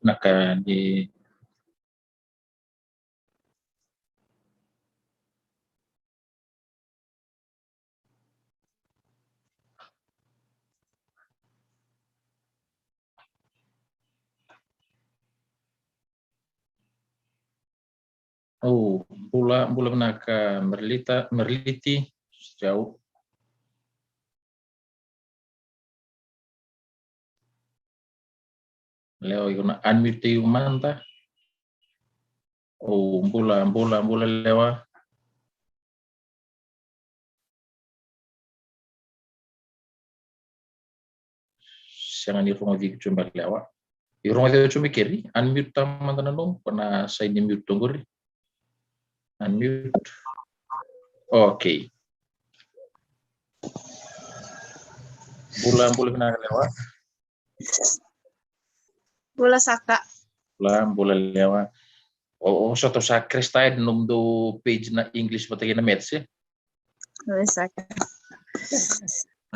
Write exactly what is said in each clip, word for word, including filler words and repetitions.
Na ka ni Au bula, bula vinaka Merlita, Merliti, jau. Lewa, iko na unmute iko mada. Au bula, bula, bula Lewa. Sega ni rogoci iko tiko mai Lewa. Iko rogoci au tiko mai Keri. Unmute-taka mada na nomu, ko na sa ni mute tu qori. Unmute. Okay. Bula, bula vinaka Lewa. Bula saka. Bula, bula Lewa. O, o sa tou sa crash-taka na nomudou page na English vata kei na Maths, e? Bula saka.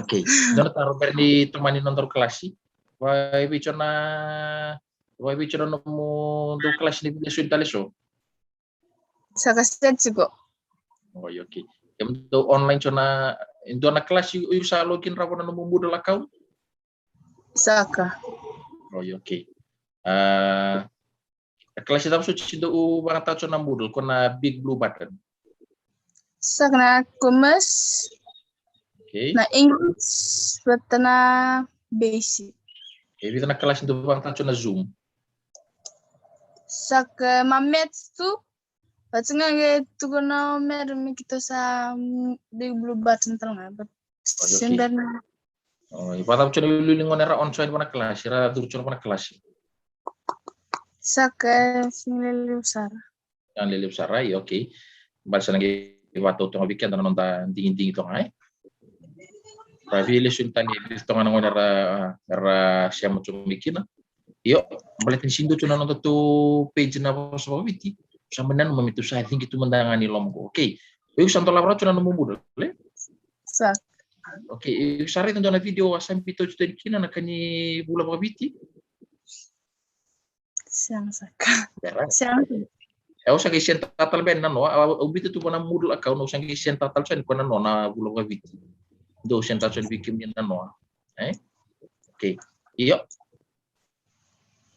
Okay. Dua na taro bera ni tomani nodaru kalasi. Vakaevei tiko na, vakaevei tiko na nomudou kalasi ni lesoni tale eso? Saka, set tiko. Oi, okay. Kemudou online tiko na, e dua na kalasi iko sa login rawa na nomu Moodle account? Saka. Oi, okay. A, na kalasi cava soti dou vakayagataka tiko na Moodle, ko na Big Blue Button? Saka, na Commerce, okay, na English vata na Basic. E vica na kalasi dou vakayagataka tiko na Zoom? Saka, ma Maths tu. Vata ga qai tukuna o Mary me keitou sa, mm, Big Blue Button tale ga, but, oi, okay, se bera na. Oi, vakacava tiko na iwiliwili ni gone era on tiko yani vua na kalasi, era curu tiko yani vua na kalasi? Saka, sega ni levu sara. Sega ni levu sara, io, okay. Baleta sa na qai vakatau toka vei keda na noda digidigi toka, e? Ra veilesoni tale e vica toka na gone era, era sema tiko mai kina. Io, baleta ni sega ni dua tu na nodatou page na vosa vakaviti. Sa mani nanuma me tou sa ciqi tu mada ga ni loma qo. Okay. Iko sa dolava rawa tu na nomu Moodle, e? Sa. Okay, iko sa raica dua na video au sa biuta tu yani kina na ka ni vula vakaviti? Sega saka. Bera. Sega. E, au sa qai send-taka tale beka yani nanoa, au, au biuta tu vua na Moodle account, au sa qai send-taka tale yani koya nanoa na vula vakaviti. Dou send-taka yani vei kemuni nanoa. E? Okay. Io.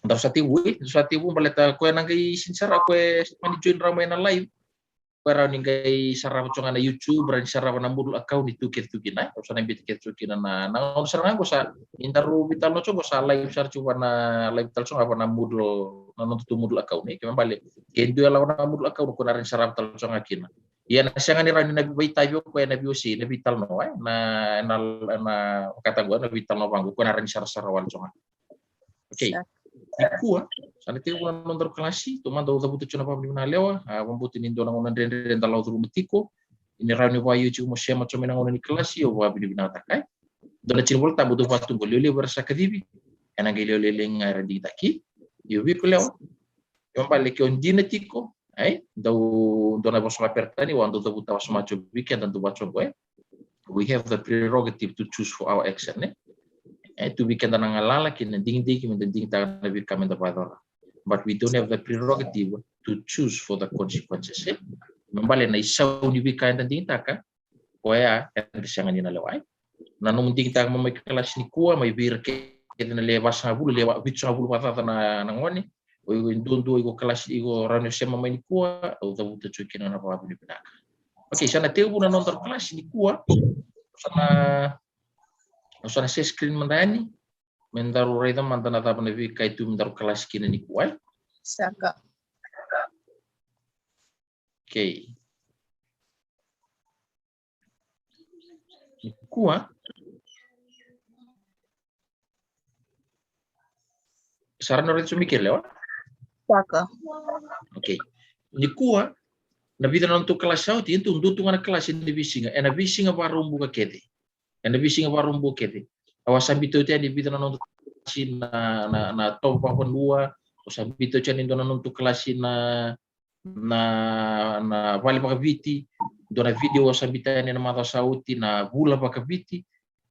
Dou sa tekivu, e? Dou sa tekivu, baleta koya na qai sega ni sarava, koya sa mani join rawa mai na live. Koya rawa ni qai sarava tiko ga na YouTube, rawa ni sarava na Moodle account ni tu kece tu kina, e? Au sa na biuta kece tiko kina na, na gauna sara ga qo sa, ni daru veitalanoa tiko qo sa live sara tiko vua na, live tale tiko ga vua na Moodle, na nodatou Moodle account, e? Kena ibalebale, ke dua e lako na Moodle account, ko na rawa ni sarava tale tiko ga kina. Ia na sega ni rawa ni na vakaitavi o koya ena veiwasei, na veitalanoa, e? Na, na, na, vakataqo, na veitalanoa vaqo, ko na rawa ni sarasara wale tiko ga. Okay. Sa. Nikua, sa na tekivu na nodaru kalasi, tou mada au cavuta tiko na vakavinavinaka Lewa, a, vakabauta ni dua na gauna dredre da lako curuma tiko, ni rawa ni vakaio tiko mo sema tiko mai na gauna ni kalasi, au vakavinavinakataka, e. Dua na tiki ni Vola Tabu dou vakatuqo, lewe levu era sa kacivi, ena qai lewe lailai ga era digitaki. Io, vei iko Lewa. Kena ibalebale ke o dina tiko, e, dau, dua na vosa vakaperitania, au a dau cavuta vakasama tiko vei keda dau vakatuqo, e. We have the prerogative to choose for our action, e? E tu vei keda na galala kei na digidigi me da digitaka na veika me da vakayacora. But we don't have the prerogative to choose for the consequences, e? Me baleta na isau ni veika eda digitaka, koya eda sega ni na lewa, e? Na nomu digitaka mai kalasi nikua, mai vei ira kece na le vasagavulu, le va, vitusagavulu vakacaca na, na gone, o iko e duadua, iko kalasi, iko rawa ni o sema mai nikua, au cavuta tiko kina na vakavinavinaka. Okay, sa na tekivu na nodaru kalasi nikua. Sa na, sa na share screen mada yani. Me daru raica mada na cava na veika e tu me daru kalasi kina nikua, e? Saka. Okay. Nikua. Sa rawa ni raica tiko mai keri, Lewa? Saka. Okay. Nikua, na vica na nodatou kalasi sa oti, e dua tu ga na kalasi ena veisiga, ena veisiga Vakaraubuka kece. Ena veisiga Vakaraubuka kece. Au a sa biuta oti yani e vica na nodatou kalasi na, na, na tovo vakavanua, au sa biuta oti yani e dua na nodatou kalasi na, na, na vale vakaviti, dua na video au sa biuta yani ena macawa sa oti na vula vakaviti.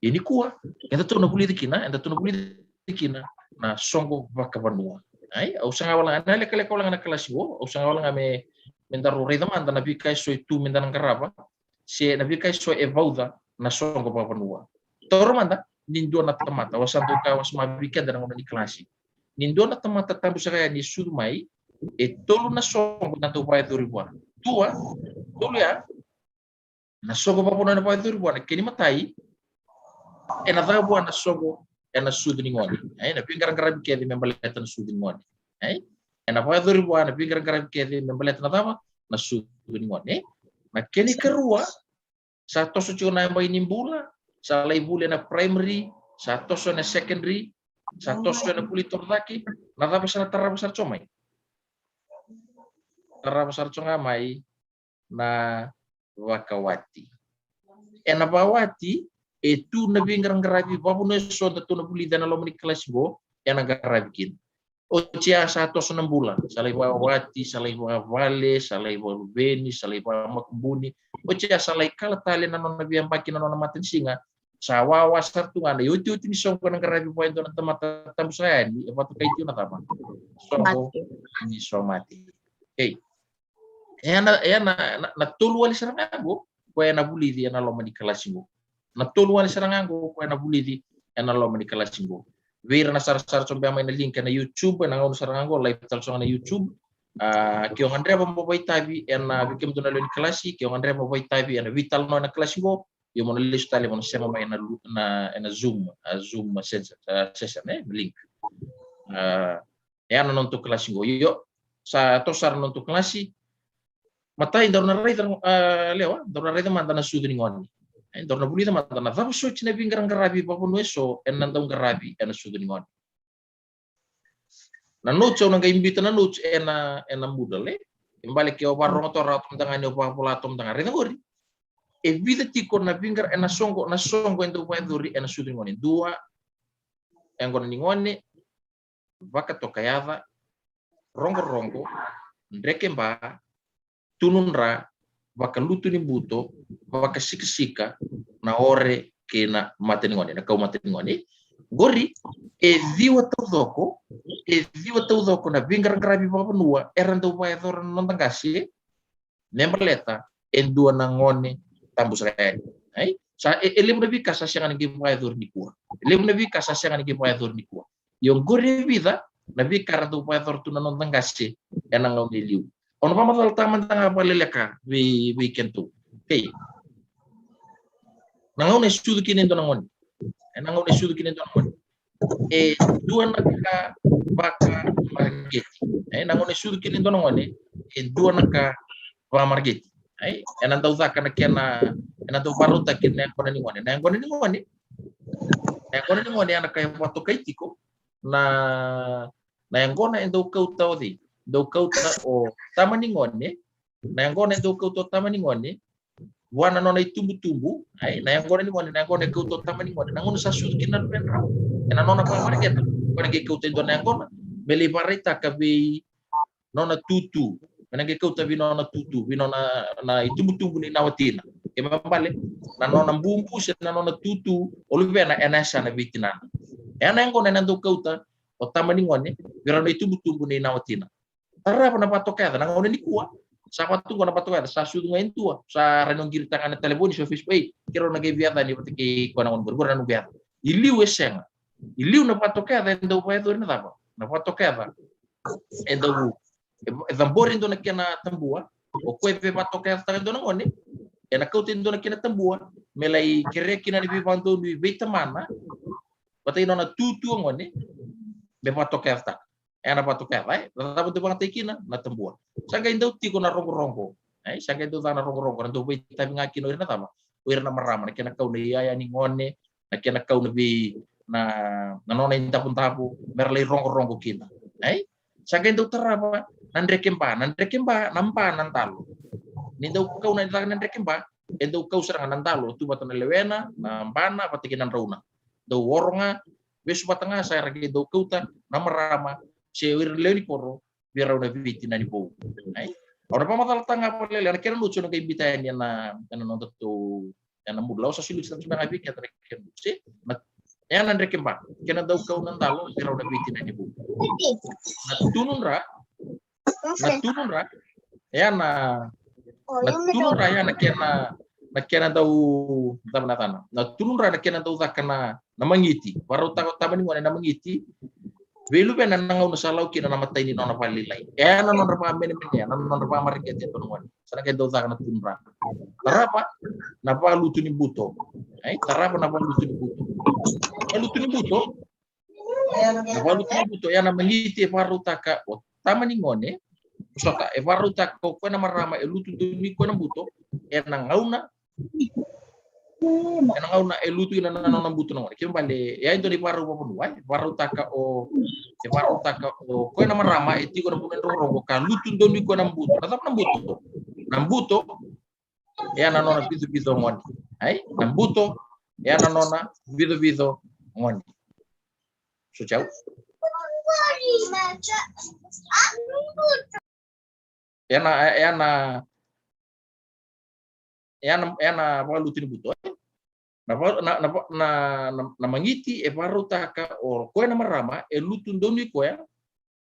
Ia nikua, edatou na vulica kina, edatou na vulica kina na soqo vakavanua. Ai, au saga wale ga, na lekaleka wale ga na kalasi qo, au saga wale ga me, me daru raica mada na veika eso e tu me da na qarava, se na veika eso e vauca na soqo vakavanua. Taura mada, ni dua na tamata, au sa dau kaya wase mai vei keda na gauna ni kalasi. Ni dua na tamata tabu saka yani e sucu mai, e tolu na soqo na dau vakayacori vua. Dua, tolu ya, na soqo vakavanua ena vakayacori vua, na kena imatai, ena caka vua na soqo ena sucu ni gone. Ai, na veiqaraqaravi kece me baleta na sucu ni gone. Ai, ena vakayacori vua na veiqaraqaravi kece me baleta na cava? Na sucu ni gone. Na kena ikarua, sa toso tiko na yabaki ni bula, sa lai vuli ena primary, sa toso ena secondary, sa toso ena vuli torocake, na cava sa na tarava sara tiko mai? Tarava sara tiko ga mai na vakawati. Ena vakawati, e tu na veiqaraqaravi vakavanua eso datou na vulica ena loma ni kalasi qo, ena qaravi kina. Oti ya sa toso na bula, sa lai vakawati, sa lai vakavale, sa lai vakaluveni, sa lai vakamakubuni. Oti ya sa lai kala tale na nona veiyabaki na nona matanisiga. Sa wawa sara tu ga na iotioti ni soqo ena qaravi vua e dua na tamata tabu saka yani, e vakatokai tiko na cava? Soqo ni somate. Okay. E ya na, e ya na, na, na tolu wale sara ga qo, koya ena vulici ena loma ni kalasi qo. Na tolu wale sara ga qo, koya ena vulici ena loma ni kalasi qo. Vei ira na sarasara tiko beka mai na link ena YouTube, ena gauna sara ga qo, live tale tiko ga na YouTube. A, ke o gadreva mo vakaitavi ena, vei kemudou na lewe ni kalasi, ke o gadreva mo vakaitavi ena veitalanoa ena kalasi qo, io mo na lesu tale mo na sema mai ena lu-, na, ena Zoom, a, Zoom session, a, session, e, link. A, e ya na nodatou kalasi qo. Io, sa toso sara na nodatou kalasi. Matai, daru na raica, a, lewa, daru na raica mada na sucu ni gone. E, daru na vulica mada na cava soti na veiqaraqaravi vakavanua eso ena dau qaravi ena sucu ni gone. Na notes, au na qai biuta na notes ena, ena Moodle, e. Kena ibalebale ke o vakarogoca rawa toka mada ga ni o vakavola toka mada ga. Raica qori. E vica tiko na veiqara, ena soqo, na soqo e dau vakayacori ena sucu ni gone. Dua, yaqona ni gone, vakatokayaca, rogorogo, drekeba, tunudra, vakalutu ni buto, vakasikasika, na ore kei na mata ni gone, na kau mata ni gone. Qori, e ciwa taucoko, e ciwa taucoko na veiqaraqaravi vakavanua era dau vakayacora na noda qase, me baleta e dua na gone tabu saka yani. Ai? Sa, e, e levu na veika sa sega ni qai vakayacori nikua. E levu na veika sa sega ni qai vakayacori nikua. Io, qori e vica na veika era dau vakayacora tu na noda qase ena gauna e liu. Au na vakamacalataka mada ga vakaleleka vei, vei kedatou. Okay. Na gauna e sucu kina e dua na gone. Ena gauna e sucu kina e dua na gone, e dua na ka vakamareqeti. E, na gauna e sucu kina e dua na gone, e dua na ka vakamareqeti. E, ena dau caka na kena, ena dau vakarautaki na yaqona ni gone. Na yaqona ni gone, na yaqona ni gone, ya na ka e vakatokai tiko na, na yaqona e dau kauta o cei? Dau kauta o tama ni gone. Na yaqona e dau kauta o tama ni gone vua na nona itubutubu. Ai, na yaqona ni gone, na yaqona e kauta o tama ni gone, na gauna sa sucu kina na luvedrau, ena nona vakamareqeta, o koya na qai kauta e dua na yaqona me lai vakaraitaka vei nona tutu, me na qai kauta vei nona tutu, vei nona, na itubutubu nei na watina. Kena ibalebale, na nona bubu se na nona tutu o luvena ena yasana vei tinana. Ena yaqona ena dau kauta o tama ni gone vei rau na itubutubu nei na watina. Tarava na vakatokayaca na gauna nikua. Sa vaka tu qo na vakatokayaca, sa sucu ga e dua, sa rawa ni o qiritaka ga na talevoni se Facebook, ei, keirau na qai veiyacani vata kei koya na gauna qori, qori na noqu yaca. I liu e sega. I liu na vakatokayaca e dau vakayacori na cava? Na vakatokayaca e dau, e, e cabori e dua na kena tabua. O koya e via vakatokayacataka e dua na gone, ena kauta e dua na kena tabua me lai kerea kina na veivakadonui vei tamana vata kei nona tutu a gone me vakatokayacataka. Ena vakatokayaca, e? Na cava dau vakayagataki kina? Na tabua. Sa qai dau tiko na rogorogo. E, sa qai dau ca na rogorogo, era dau vakaitavi ga kina o ira na cava? O ira na marama, na kena kau na iyaya ni gone, na kena kau na vei, na, na nona idavodavo, mera lai rogorogo kina. E? Sa qai dau tarava na drekeba, na drekeba, na ba, na dalo. Ni dau kau na caka na drekeba, e dau kau sara ga na dalo, tu vata na lewena, na bana, vata kei na drauna. Dau oro ga, vesu vata ga, sa ra qai dau kauta na marama se o ira na lewe ni koro vei rau na veitinani vou. Ai? Au na vakamacalataka ga vakalailai, na kena notes au na qai biuta yani ena, ena nodatou Ena mudu, au sa soli tiko mai ga vei keda na kena mudu. Se na, e a na drekeba, kena dau kau na dalo, e rau na veitinani vou. Na tunudra, na tunudra, e a na, na tunudra, e a na kena, na kena dau, cava na yacana? Na tunudra na kena dau caka na, na magiti. Vakarautaka o tama ni gone na magiti vei luvena ena gauna sa lako kina na matai ni nona valelailai. E a na nodra vakamenemenea, na nodra vakamareqeti e dua na gone. Sa na qai dau caka na tunudra. Tarava na vakalutu ni buto. Ai, tarava na vakalutu ni buto. Vakalutu ni buto. Na vakalutu ni buto, e a na magiti e vakarautaka o tama ni gone. Sota, e vakarautaka o koya na marama e lutu donu i koya na buto ena gauna, ena gauna e lutu kina na, na nona buto na gone. Kena ibalebale, e a dua na ivakarau vakavanua, e vakarautaka o, e vakarautaka o koya na marama e tiko na vanua ni rogorogo ka lutu donu i koya na buto. Na cava na buto? Na buto e a na nona vicovico gone. Ai, na buto e a na nona vicovico gone. So ciao. E a na, e a na, e a na, e a na vakalutu ni buto, e? Na va-, na, na va-, na, na, na magiti e vakarautaka o koya na marama e lutu donu i koya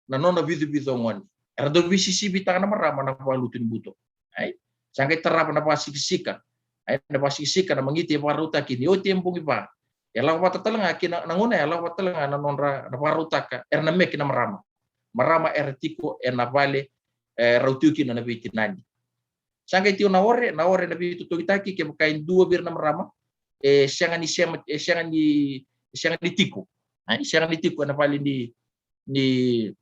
na nona vicovico gone. Era dau veisisivitaka na marama na vakalutu ni buto. Ai? Sa qai tarava na vakasikisika. Ai, na vakasikisika, na magiti e vakarautaki ni oti e bogi va. E lako vata tale ga kina, na gauna e lako vata tale ga na nodra, na vakarautaka era na meke na marama. Marama era tiko ena vale, e, rau tiko kina na veitinani. Sa qai tiko na ore, na ore na veitotogitaki, kevaka e dua vei ira na marama e sega ni sema, e sega ni, e sega ni tiko. Ai, sega ni tiko ena vale ni, ni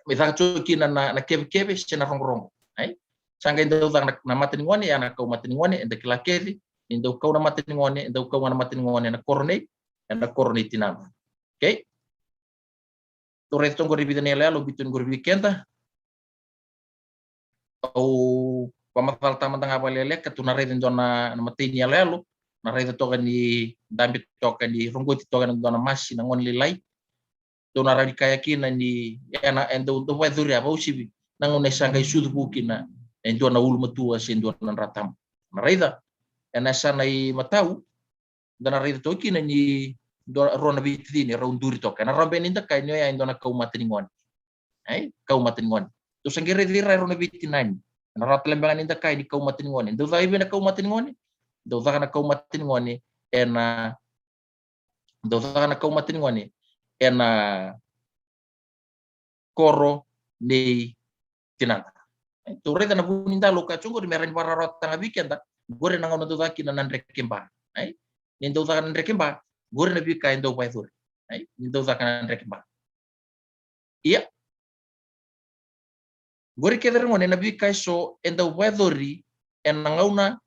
me caka tiko kina na, na kevekeve se na rogorogo. Ai? Sa qai dau caka na, na mata ni gone, e a na kau mata ni gone, eda kila kece ni dau kau na mata ni gone, e dau kau ga na mata ni gone ena koro nei, ena koro nei tinana. Okay? Tou raica toka qori e vica na iyaloyalo biu tu qori vei keda. Au vakamacalataka mada ga vakalekaleka, tou na raica e dua na, na imatai ni iyaloyalo, na raica toka ni dabe toka ni roqoti toka ena dua na masi na gone lailai. Tou na rawa ni kaya kina ni, e a na, e dau, dau vakayacori, a vakauasivi na gauna e sa qai sucu vou kina e dua na ulumatua se dua na dra tabu. Na raica, ena yasana i matau, da na raica toka kina ni dua, rua na veitacini rau duri toka. Ena rawa beka ni da kaya ni oya e dua na kau mata ni gone. Ai, kau mata ni gone. Tou sa qai raica ira e rau na veitinani. Ena rawa tale beka ni da kaya ni kau mata ni gone. Dau caka i vei na kau mata ni gone? Dau caka na kau mata ni gone ena, dau caka na kau mata ni gone ena koro nei tinana. E, tou raica na vunidalo ka tiko qori me rawa ni vakarawarawataka ga vei keda. Qori na gauna dau caka kina na drekeba. Ai? Ni dau caka na drekeba, qori na veika e dau vakayacori. Ai? Ni dau caka na drekeba. Ia, qori kece, ra gone, na veika eso e dau vakayacori ena gauna,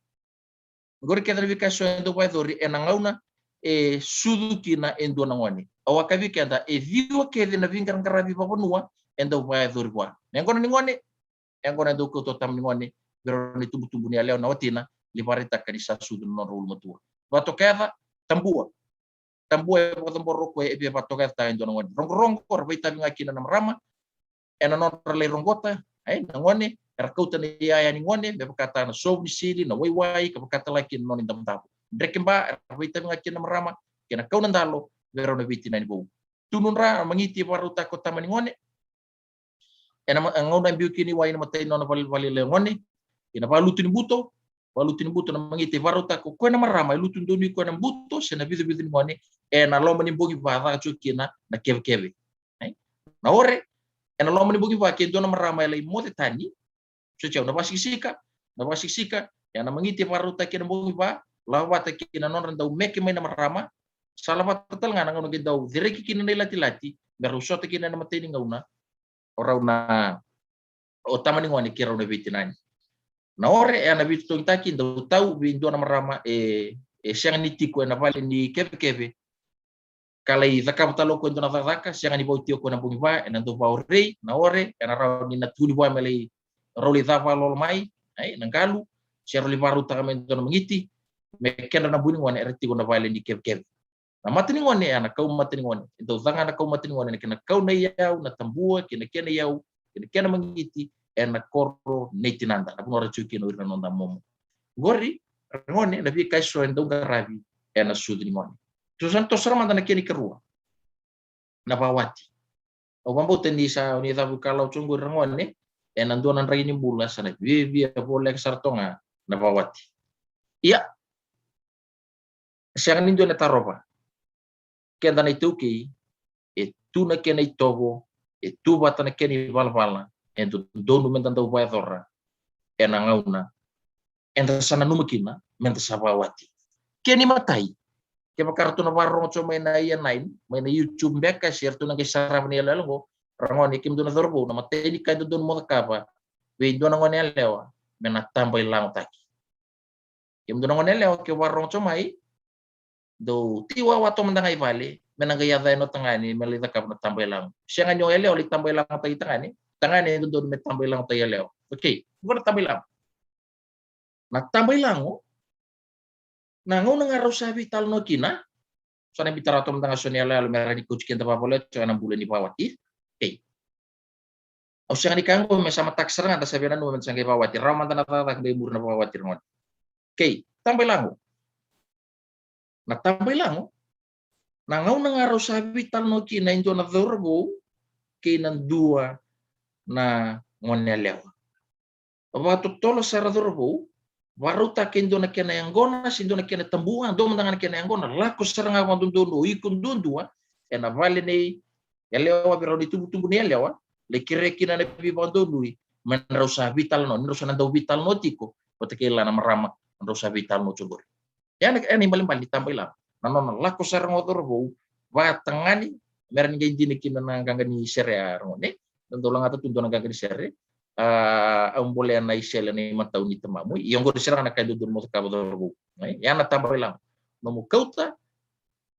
qori kece na veika eso e dau vakayacori ena gauna e sucu kina e dua na gone. Au a kaya vei keda, e ciwa kece na veiqaraqaravi vakavanua e dau vakayacori vua. Na yaqona ni gone, e yaqona e dau kauta o tama ni gone vei rau na itubutubu ni yalewa, na watina, ni vakaraitaka ni sa sucu na nodra ulumatua. Vakatokayaca, tabua. Tabua e vakacabora o koya e via vakatokayacataka e dua na gone. Rogorogo, ra vakaitavi ga kina na marama ena nodra lai roqota, ai, na gone, era kauta na iyaya ni gone me vakataka na sovu ni sili, na waiwai, ka vakatala kina na nona idavodavo. Drekeba, era vakaitavi ga kina na marama kei na kau na dalo vei rau na veitinani vou. Tunudra, na magiti e vakarautaka o tama ni gone ena ma-, gauna e biu kina i wai na imatai ni nona vale, valelailai o gone. Ia na vakalutu ni buto, vakalutu ni buto, na magiti e vakarautaka o koya na marama e lutu donu i koya na buto se na vicovico ni gone ena loma ni bogi va, caka tiko kina na kevekeve. Ai? Na ore, ena loma ni bogi va, ke dua na marama e lai moce tani, so ciao, na vakasikisika, na vakasikisika, ia na magiti e vakarautaki ena bogi va, lako vata kei na nodra dau meke mai na marama. Sa lako vata tale ga na gauna qai dau cereki kina na ilatilati me rau sota kina ena imatai ni gauna o rau na, o tama ni gone kei rau na veitinani. Na ore, e a na veitotogitaki, dau tau vei dua na marama e, e sega ni tiko ena vale ni kevekeve, ka lai cakava tale o koya e dua na cakacaka, sega ni vakaoti o koya na bogi va, ena dau vakaorei. Na ore, ena rawa ni na tukuni vua me lai, rau lai cava lolo mai, ai, na qalu, se rau lai vakarautaka mai e dua na magiti me kedra na bu ni gone era tiko na vale ni kevekeve. Na mata ni gone, e a na kau mata ni gone. E dau caka na kau mata ni gone ena kena kau na iyau, na tabua, kei na kena iyau, kei na kena magiti ena koro nei tinada, na vanua ra tiko kina o ira na noda momo. Qori, Ragone, na veika eso e dau qaravi ena sucu ni gone. Toso, toso sara mada na kena ikarua. Na vakawati. Au vakabauta ni sa, ni cavu ka lau tiko qori, ragone, ena dua na draki ni bula sa na viavia voleka sara toka ga na vakawati. Ia, sega ni dua ena tarova. Keda na iTaukei, e tu na kena itovo, e tu vata na kena ivalavala e dodonu meda dau vakayacora ena gauna eda sa nanuma kina meda sa vakawati. Kena imatai, kevaka ratou na vakarorogo tiko mai na Year Nine mai na YouTube beka, se ratou na qai sarava na iyaloyalo oqo, ragone, kemudou na cauravou, na imatai ni ka e dodonu mo cakava vei dua na gone yalewa, me na tabailagotaki. Kemudou na gone yalewa, ke vakarorogo tiko mai, dou tiko wawa toka mada ga i vale, me na qai yaco yani o tagane me lai cakava na tabailago. Sega ni o yalewa lai tabailagotaki tagane, tagane e dodonu me tabailagotaki yalewa. Okei, qo na tabailago. Na tabailago, na gauna ga rau sa veitalanoa kina, sa na biuta rawa toka mada ga so na iyaloyalo me rawa ni kauti keda vakavolivolita tiko ena bula ni vakawati. Okei. Au sega ni kaya qo me sa mataka sara ga da sa via nanuma meda sa qai vakawati. Rawa mada na cakacaka qai muri na vakawati, ragone. Okei, tabailago. Na tabailago, na gauna ga rau sa veitalanoa kina e dua na cauravou kei na dua na gone yalewa. Vakatotolo sara, cauravou, vakarautaka e dua na kena yaqona se dua na kena tabua, dua mada ga na kena yaqona, lako sara ga vakadodonu o iko duadua ena vale nei yalewa, vei rau na itubutubu ni yalewa, lai kerea kina na veivakadonui me drau sa veitalanoa, ni drau sa na dau veitalanoa tiko vata kei na marama drau sa veitalanoa tiko qori. Ia na, ia na ibalebale ni tabailago. Na nona lako sara ga o cauravou, vakatagane, me rawa ni qai dina kina na qaqa ni sere, a, ragone. Da dau lagata tu dua na qaqa ni sere. A, au bolea na isele ena imatau ni tamamu. Ia oqori sara ga na ka e dodonu mo cakava, cauravou. Ia na tabailago. Nomu kauta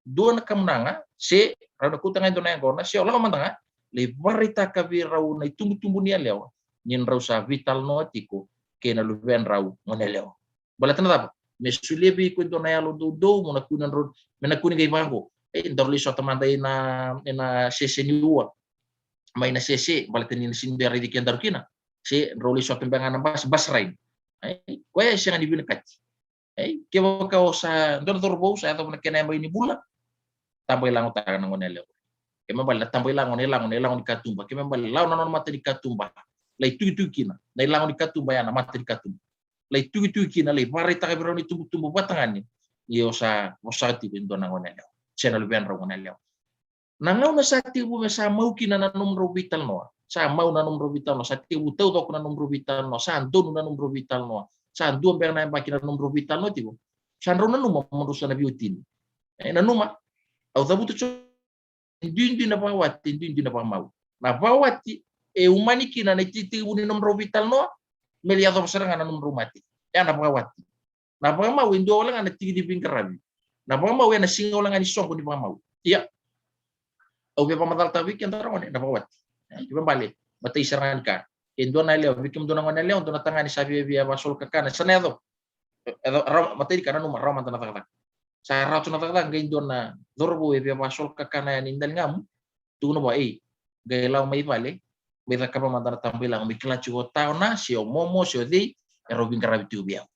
dua na kamunaga, se rawa ni kauta ga e dua na yaqona, se o lako mada ga, lai vakaraitaka vei rau na itubutubu ni yalewa ni drau sa veitalanoa tiko kei na luvedrau gone yalewa. Baleta na cava? Me solia vei iko e dua na yalo doudou, mo na kune, drau, me na kune qai vaqo. E, daru lai sota mada ena, ena sese ni ua. Mai na sese, baleta ni na sega ni dua e raici kedaru kina. Se drau lai sota beka ga na bus, bus ride. E, koya e sega ni vinakati. E, kevaka o sa dua na cauravou sa yacova na kena yabaki ni bula, tabailagotaka na gone yalewa. Kena ibalebale na tabailago, na ilago, na ilago ni katuba. Kena ibalebale, lawa na nona mata ni katuba. Lai tukituki kina. Na ilago ni katuba ya na mata ni katuba. Lai tukituki kina, lai vakaraitaka vei rau na itubutubu vakatagane ni o sa, o sa tiko e dua na gone yalewa se na luvedrau gone yalewa. Na gauna sa tekivu me sa mau kina na nomudrau veitalanoa, sa mau na nomudrau veitalanoa, sa tekivu taucoko na nomudrau veitalanoa, sa donu na nomudrau veitalanoa, sa dua beka na yabaki na nomudrau veitalanoa tiko, sa drau nanuma mo drau sa na veiwatini. E, nanuma, au cavuta tiko, e duidui na vakawati, e duidui na vakamau. Na vakawati e umani kina na itekitekivu ni nomudrau veitalanoa me lai yacova sara ga na nomudrau mate. E a na vakawati. Na vakamau e dua wale ga na tiki ni veiqaravi. Na vakamau e na siga wale ga ni soqo ni vakamau. Ia, au via vakamacalataka vei keda, ragone, na vakawati. E, kena ibalebale, matai sara ga ni ka. Ke dua na yalewa, vei kemudou na gone yalewa, dua na tagane sa viavia vakasolo kakana, sa na yaco. E, e, rawa, matai ni ka, nanuma, rawa mada na cakacaka. Sa rawa tu na cakacaka, qai dua na cauravou e via vakasolo kakana yani i daligamu. Tukuna vua, ei, qai lako mai vale, mai cakava mada na tabailago, me kila tiko o ta, o na, se o momo, se o cei, e rau veiqaravi tiko vei au.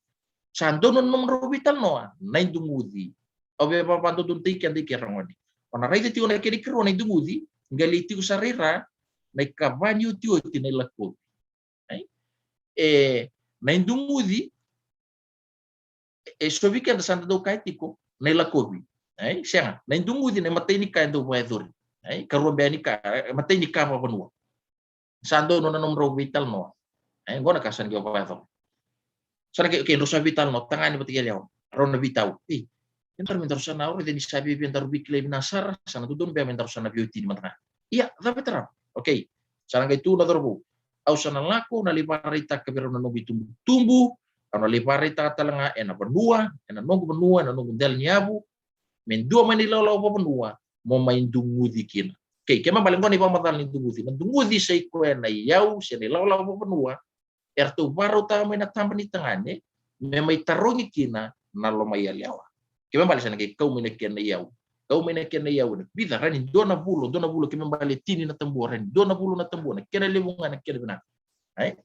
Sa donu na nomudrau veitalanoa, na iduguci. Au via vakadodonutaki keda i ke, ragone. O na raica tiko na kena ikarua na iduguci, qai lai tiko sara i ra na ikava ni otioti na ilakovi. Ai? E, na iduguci, e, e so vei keda sa da dau kaya tiko na ilakovi. Ai? Sega, na iduguci na imatai ni ka e dau vakayacori. Ai? Karua beka ni ka, e, matai ni ka vakavanua. Sa donu na nomudrau veitalanoa. Ai? Qo na ka sa na qai vakayacora. Sa na qai, okay, drau sa veitalanoa, tagane vata kei yalewa. Rau na veitau. Ei, kedaru me daru sa na, au raica ni sa via, via daru veikilai vinaka sara, sa na dodonu beka me daru sa na veiwatini mada ga. Ia, cava e tarava? Okay. Sa na qai tukuna o cauravou, au sa na lako, au na lai vakaraitaka vei rau na noqu itubutubu, au na lai vakaraitaka tale ga ena vanua, ena noqu vanua, ena noqu dela ni yavu, me dua mai na ilawalawa vakavanua mo mai duguci kina. Okay, kena ibalebale qo na ivakamacala ni duguci. Na duguci sa i koya na iyau se na ilawalawa vakavanua eratou vakarautaka mai na taba ni tagane me mai tarogi kina na loma i yalewa. Kena ibalebale sa na qai kau mai na kena iyau. Kau mai na kena iyau ena vica, rawa ni dua na vula, dua na vula, kena ibalebale tini na tabua, rawa ni dua na vula na tabua, na kena levu ga na kena vinaka. Ai?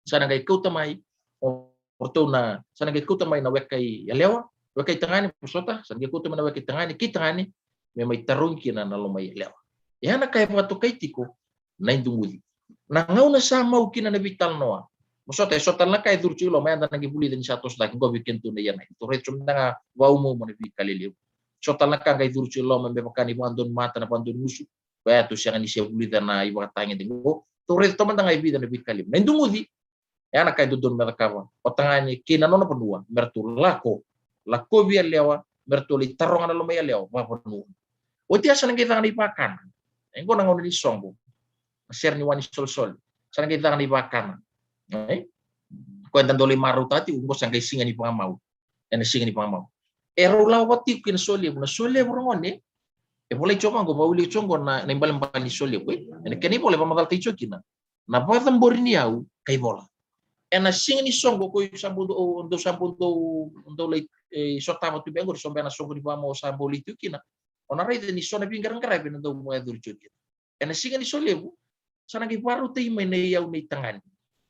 Sa na qai kauta mai o o ratou na, sa na qai kauta mai na weka i yalewa, weka i tagane, vosota, sa na qai kauta mai na weka i tagane kei tagane me mai tarogi kina na loma i yalewa. E a na ka e vakatokai tiko na iduguci. Na gauna sa mau kina na veitalanoa, vosota, e so tale na ka e curu tiko i loma, eda na qai vulica ni sa toso cake qo vei kedatou na ia na, tou raica tiko mada ga vaumauma na veika lelevu. So tale na ka qai curu tiko i loma me vaka na ivakadonumata, na vakadonumusu. Koya tou sega ni se vulica na ivakatagede qo. Tou raica tiko mada ga e vica na veika levu. Na iduguci, e a na ka e dodonu me cakava o tagane kei na nona vanua, me ratou lako, lakovi yalewa, me ratou lai taroga na loma i yalewa vakavanua. Oti ya sa na qai caka na ivakana. E qo na gauna ni soqo, na sere ni wa ni solesole. Sa na qai caka na ivakana. E? Koya eda dau lai marautaka tiko, qo sa qai siga ni vakamau. Ena siga ni vakamau e rau lako vata tiko kei na solevu. Na solevu, ragone, e volai tiko vaqo, vakaulika tiko qo na, na ibalebale ni solevu, e? Ena kena ivola e vakamacalataki tiko kina na vakacabori ni yau ka ivola. Ena siga ni soqo ko i sa bau dau, dau sa bau dau, dau lai, e, sotava tu beka qori, so beka na soqo ni vakamau sa bau lai tiko kina. O na raica ni so na veiqaraqaravi ena dau vakayacori tiko kina. Ena siga ni solevu, sa na qai vakarautaki mai na iyau nei tagane.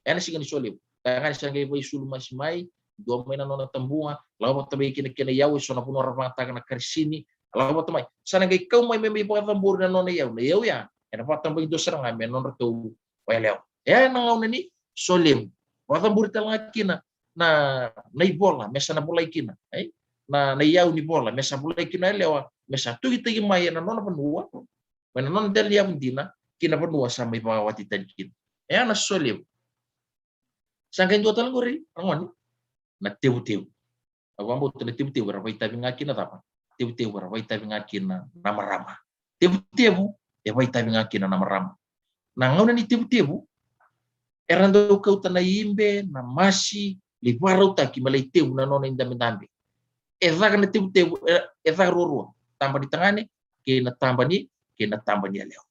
Ena siga ni solevu, tagane sa na qai vakaisulu masi mai, dua mai na nona tabuga, lako vata mai kina kena iyau, e so na vanua ra vagataka na karisini, lako vata mai. Sa na qai kau mai me mai vakacabori na nona iyau. Na iyau ya ena vakatabakidua sara ga me nodratou o yalewa. E a na gauna ni solevu. Vakacabori tale ga kina na, na ivola me sa na volai kina, e? Na, na iyau ni vola me sa volai kina o yalewa, me sa tukitaki mai ena nona vanua, mai na nona dela ni yavu dina ki na vanua sa mai vakawati tani kina. E a na solevu. Sa qai dua tale qori, ragone, na tevutevu. Au vakabauta na tevutevu era vakaitavi ga kina cava? Tevutevu era vakaitavi ga kina na marama. Tevutevu e vakaitavi ga kina na marama. Na gauna ni tevutevu, era dau kauta na ibe, na masi, lai vakarautaki me lai tevu na nona idabedabe. E caka na tevutevu, e, e caka ruarua. Taba ni tagane kei na taba ni, kei na taba ni yalewa.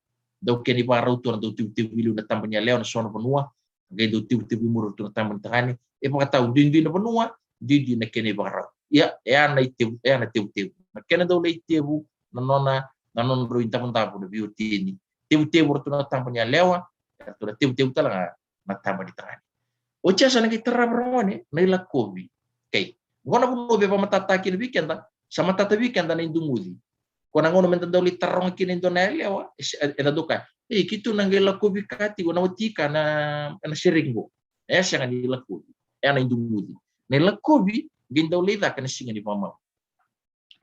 Dau kena ivakarau tu, era dau tevutevu i liu na taba ni yalewa na so na vanua, qai dau tevutevu i muri tu na taba ni tagane. E vakatau duidui na vanua, duidui na kena ivakarau. Ia, e a na itevu, e a na tevutevu. Na kena dau lai tevu na nona, na nodrau idavodavo na veiwatini. Tevutevu ratou na taba ni yalewa, ratou na tevutevu tale ga na taba ni tagane. Oti ya sa na qai tarava, ragone, na ilakovi. Kei qo na vanua via vakamatatataki kina vei keda, sa matata vei keda na iduguci. Ko na gauna meda dau lai taroga kina e dua na yalewa, e, e, eda dau kaya, ei, keitou na qai lakovi ka tiko na wati ka na, na sereki qo. E sega ni lakovi, e a na iduguci. Na ilakovi qai dau lai caka na siga ni vakamau.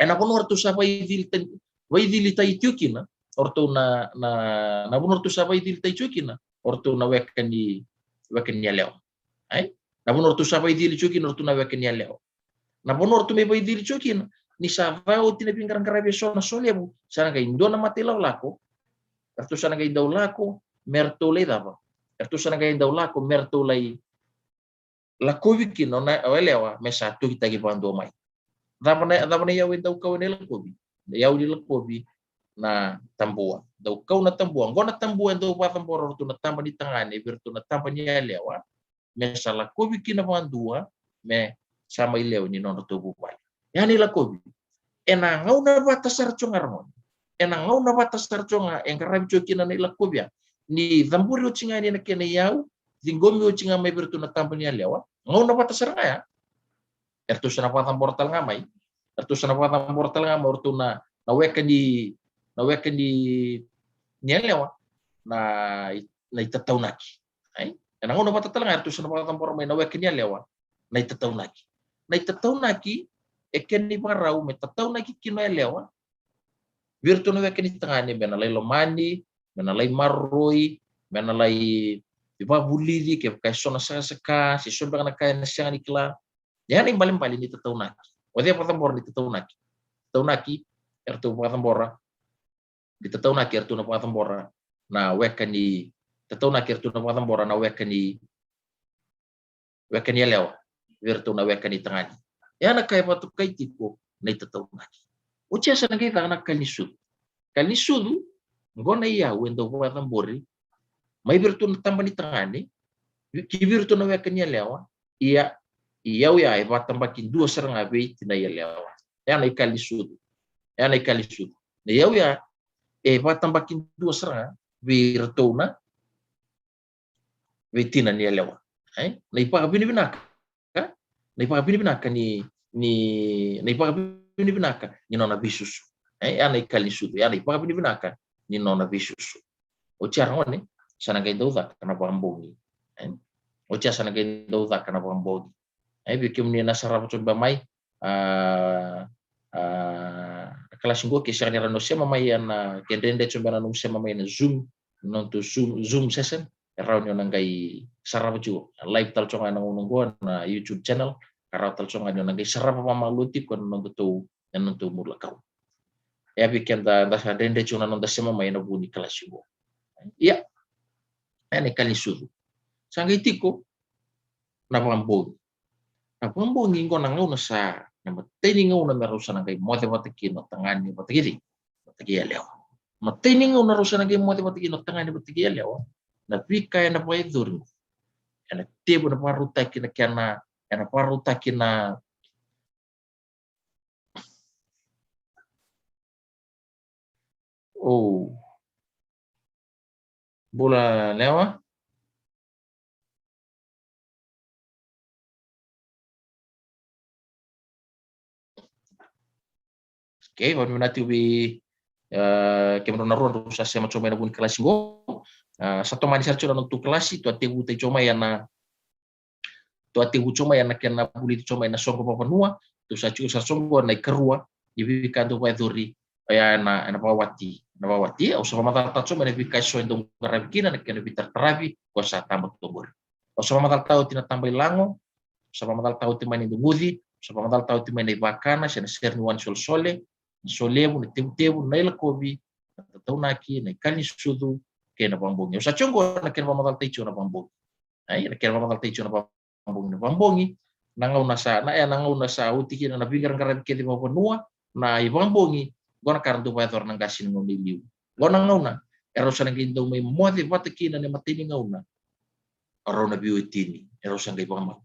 Ena vanua ratou sa vakaicili tani, vakaicili tai tiko kina o ratou na, na, na vanua ratou sa vakaicili tai tiko kina o ratou na weka ni, weka ni yalewa. Ai? Na vanua ratou sa vakaicili tiko kina o ratou na weka ni yalewa. Na vanua ratou mai vakaicili tiko kina, ni sa vakaoti na veiqaraqaravi e so na solevu, sa na qai dua na matailakolako, ratou sa na qai dau lako me ratou lai cava? Ratou sa na qai dau lako me ratou lai lakovi kina o na, o yalewa me sa tokitaki vakadua mai. Cava na, cava na iyau e dau kau ena ilakovi? Na iyau ni lakovi na tabua. Dau kau na tabua. Qo na tabua e dau vakacabora o ratou na taba ni tagane vei ratou na taba ni yalewa me sa lakovi kina vakadua me sa mai lewe ni nodratou vuvale. E a na ilakovi. Ena gauna vata sara tiko ga, ragone. Ena gauna vata sara tiko ga e qaravi tiko kina na ilakovi ya. Ni cabori oti ga yani na kena iyau, ciqomi oti ga mai vei ratou na taba ni yalewa. Gauna vata sara ga ya, eratou sa na vakacabora tale ga mai. Eratou sa na vakacabora tale ga mai o ratou na, na weka ni, na weka ni, ni yalewa, na, na itataunaki. Ai? Ena gauna vata tale ga eratou sa na vakacabora mai na weka ni yalewa na itataunaki. Na itataunaki e kena ivakarau me tataunaki kina o yalewa vei iratou na weka ni tagane, me na lai lomani, me na lai maroroi, me na lai vakavulici kevaka e so na sakasaka se so beka na ka ena sega ni kila. E a na ibalebale ni tataunaki. O cei e vakacabora ni tataunaki? Tataunaki, eratou vakacabora ni tataunaki, eratou na vakacabora na weka ni, tataunaki, eratou na vakacabora na weka ni, weka ni yalewa vei iratou na weka ni tagane. E a na ka e vakatokai tiko na itataunaki. Oti ya sa na qai caka na kali ni sucu. Kali ni sucu, qo na iyau e dau vakacabori mai vei iratou na taba ni tagane ki vei iratou na weka ni yalewa. Ia, iyau ya e vakatabakidua sara ga vei tinai yalewa. E a na ikali ni sucu. E a na ikali ni sucu. Na iyau ya e vakatabakidua sara ga vei iratou na, vei tina ni yalewa. Ai? Na ivakavinavinaka na ivakavinavinaka ni, ni, na ivakavinavinaka ni nona veisusu. E, ya na ikali ni sucu, ya na ivakavinavinaka ni nona veisusu. Oti ya ragone, sa na qai dau caka na vakabogi. E? Oti ya sa na qai dau caka na vakabogi. E, vei kemuni na sarava tiko beka mai, a, a, na kalasi qo, ke sega ni rawa ni o sema mai ena, ke dredre tiko beka na nomu sema mai ena Zoom, na nodatou Zoom, Zoom session, e rawa ni o na qai sarava tiko. Live tale tiko ga ena gauna qo na YouTube channel, ka rawa tale tiko ga ni o na qai sarava vakamalua tiko ena nodatou, ena nodatou bula kau. E a vei keda da sa dredre tiko na noda sema mai ena vuku ni kalasi qo. Ia, e na ikali ni sucu. Sa qai tiko na vakabogi. Na vakabogi qo na gauna sa, na imatai ni gauna me rau sa na qai moce vata kina o tagane vata kei cei? Vata kei yalewa. Imatai ni gauna rau sa na qai moce vata kina o tagane vata kei yalewa. Na veika ena vakayacori qo, ena tevu, ena vakarautaki na kena, ena vakarautaki na, o, bula yalewa. Okay, vakavinavinaka tiko vei, e, kemudrau na rua drau sa sema tiko mai ena vuku ni kalasi qo. E, sa tomani sara tiko na nodatou kalasi, tou a tekivu tiko mai ena, tou a tekivu tiko mai ena kena vulici tiko mai na soqo vakavanua, tou sa tiko sara tiko qo ena ikarua ni veika dau vakayacori, oya ena, ena vakawati, ena vakawati. Au sa vakamacalataka tiko mai na veika eso e dau qaravi kina, na kena veitarataravi, ko sa taba toka qori. Au sa vakamacalataka oti na taba ilago, au sa vakamacalataka oti mai na iduguci, au sa vakamacalataka oti mai na ivakana se na sere ni wa ni solesole, na solevu, na tevutevu, na ilakovi, na tataunaki, na ikali ni sucu, kei na vakabogi. Au sa tiko qo na kena vakamacalataki tiko na vakabogi. Ai, na kena vakamacalataki tiko na vakabogi, na vakabogi. Na gauna sa, na, e, na gauna sa oti kina na veiqaraqaravi kece vakavanua, na ivakabogi, qo na ka era dau vakayacora na qase ni gauna i liu. Qo na gauna erau sa na qai dau mai moce vata kina na imatai ni gauna. Rau na veiwatini, erau sa qai vakamau.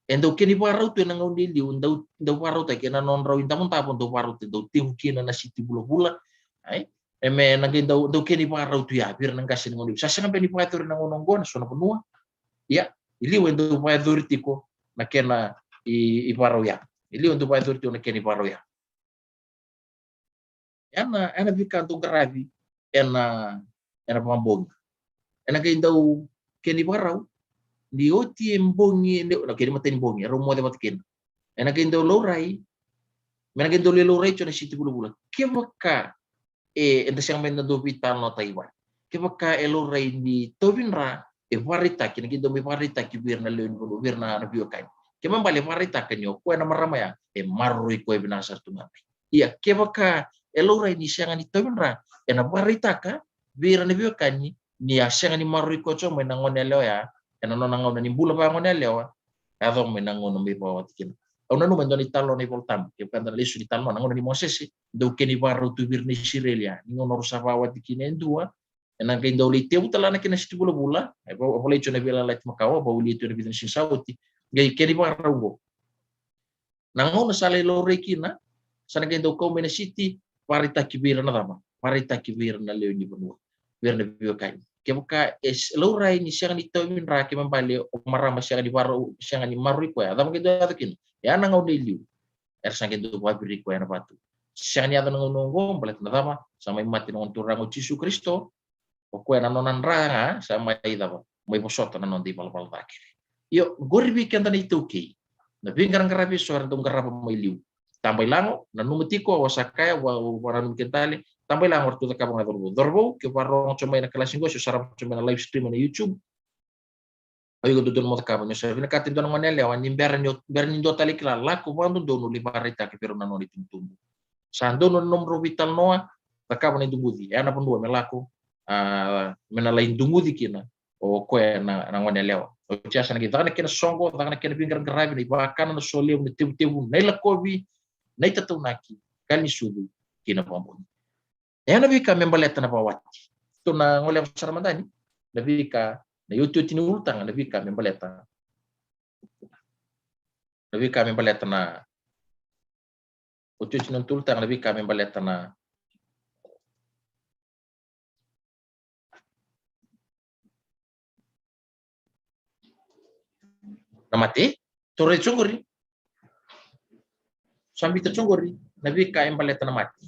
E dau kena ivakarau tu ena gauna i liu, dau, dau vakarautaki ena nodrau idavodavo, dau vakarautaki, dau tevu kina na siti vulavula. Ai, e me na qai dau, dau kena ivakarau tu ya vei ira na qase ni gauna i liu. Sa sega beka ni vakayacori na gauna oqo ena so na vanua. Ia, i liu e dau vakayacori tiko na kena i, ivakarau ya. I liu e dau vakayacori tiko na kena ivakarau ya. Ena, ena veika dau qaravi ena, ena vakabogi. Ena qai dau kena ivakarau ni oti e bogi, e, na kena imatai ni bogi, erau moce vata kina. Ena qai dau laurai, me na qai dau lai laurai tiko na siti vulavula. Kevaka e, eda sega mai na dau veitalanoataki vale. Kevaka e laurai ni tauvi dra, e vakaraitaki, na qai dau mai vakaraitaki vei ira na lewe ni vanua, vei ira na, na veiwekani. Ke me bale e vakaraitaka ni o koya na marama ya, e maroroi koya vinaka sara tu ga mai. Ia, kevaka e laurai ni sega ni tauvi dra, ena vakaraitaka vei ira na veiwekani ni a sega ni maroroi koya tiko mai na gone yalewa ya, ena nona gauna ni bula vaka gone yalewa, e yaco mai na gauna mai vakawati kina. Au nanuma e dua na italanoa na iVolatabu, kevaka eda na lesu ni talanoa, na gauna ni Mosese, dau kena ivakarau tu vei ira na Isireli ya. Ni gauna rau sa vakawati kina e dua, ena qai dau lai tevu tale na kena siti vulavula, e va-, volai tiko na Veiyalayalati Makawa, vakavulici tiko ena vica na siga sa oti, qai kena ivakarau qo. Na gauna sa lai laurai kina, sa na qai dau kau mai na siti, vakaraitaki vei ira na cava, vakaraitaki vei ira na lewe ni vanua, vei ira na veiwekani. Kevaka e s-, laurai ni sega ni tauvi dra, ke me bale o marama sega ni varau, sega ni maroroi koya, cava qai dau yaco kina? Ya na gauna i liu, era sa qai dau vakaviri koya ena vatu. Sega ni yaco na gauna oqo, baleta na cava? Sa mai mate na Gone Turaga o Jisu Karisito, o koya na nona dra ga sa mai cava, mai vosota na noda ivalavala ca kece. Io, qori vei keda na iTaukei, na veiqaraqaravi eso era dau qarava mai liu. Tabailago, nanuma tiko, au sa kaya, au, au vakananumi keda tale. Tabailago eratou cakava ga cauravou. Cauravou, ke vakarorogo tiko mai na kalasi qo, se o sarava tiko mai na live stream ena YouTube, o iko dodonu mo cakava, ni o sa vinakata e dua na gone yalewa, ni bera ni o, bera ni dua tale kila, lako vakadodonu lai vakaraitaka vei rau na nona itubutubu. Sa donu na nomudrau veitalanoa, cakava na iduguci, e ya na vanua me lako, a, me na lai duguci kina o koya na, na gone yalewa. Oti ya sa na qai caka na kena soqo, caka na kena veiqaraqaravi, na ivakana, na solevu, na tevutevu, na ilakovi, na itataunaki, kali ni sucu, kei na vakabogi. E ya na veika me baleta na vakawati. Tou na goleva sara mada ni na veika, na iotioti ni ulutaga, na veika me baleta, na veika me baleta na, iotioti ni ulutaga, na veika me baleta na, na mate. Tou raica tiko qori. Sa biuta tiko qori na veika e baleta na mate.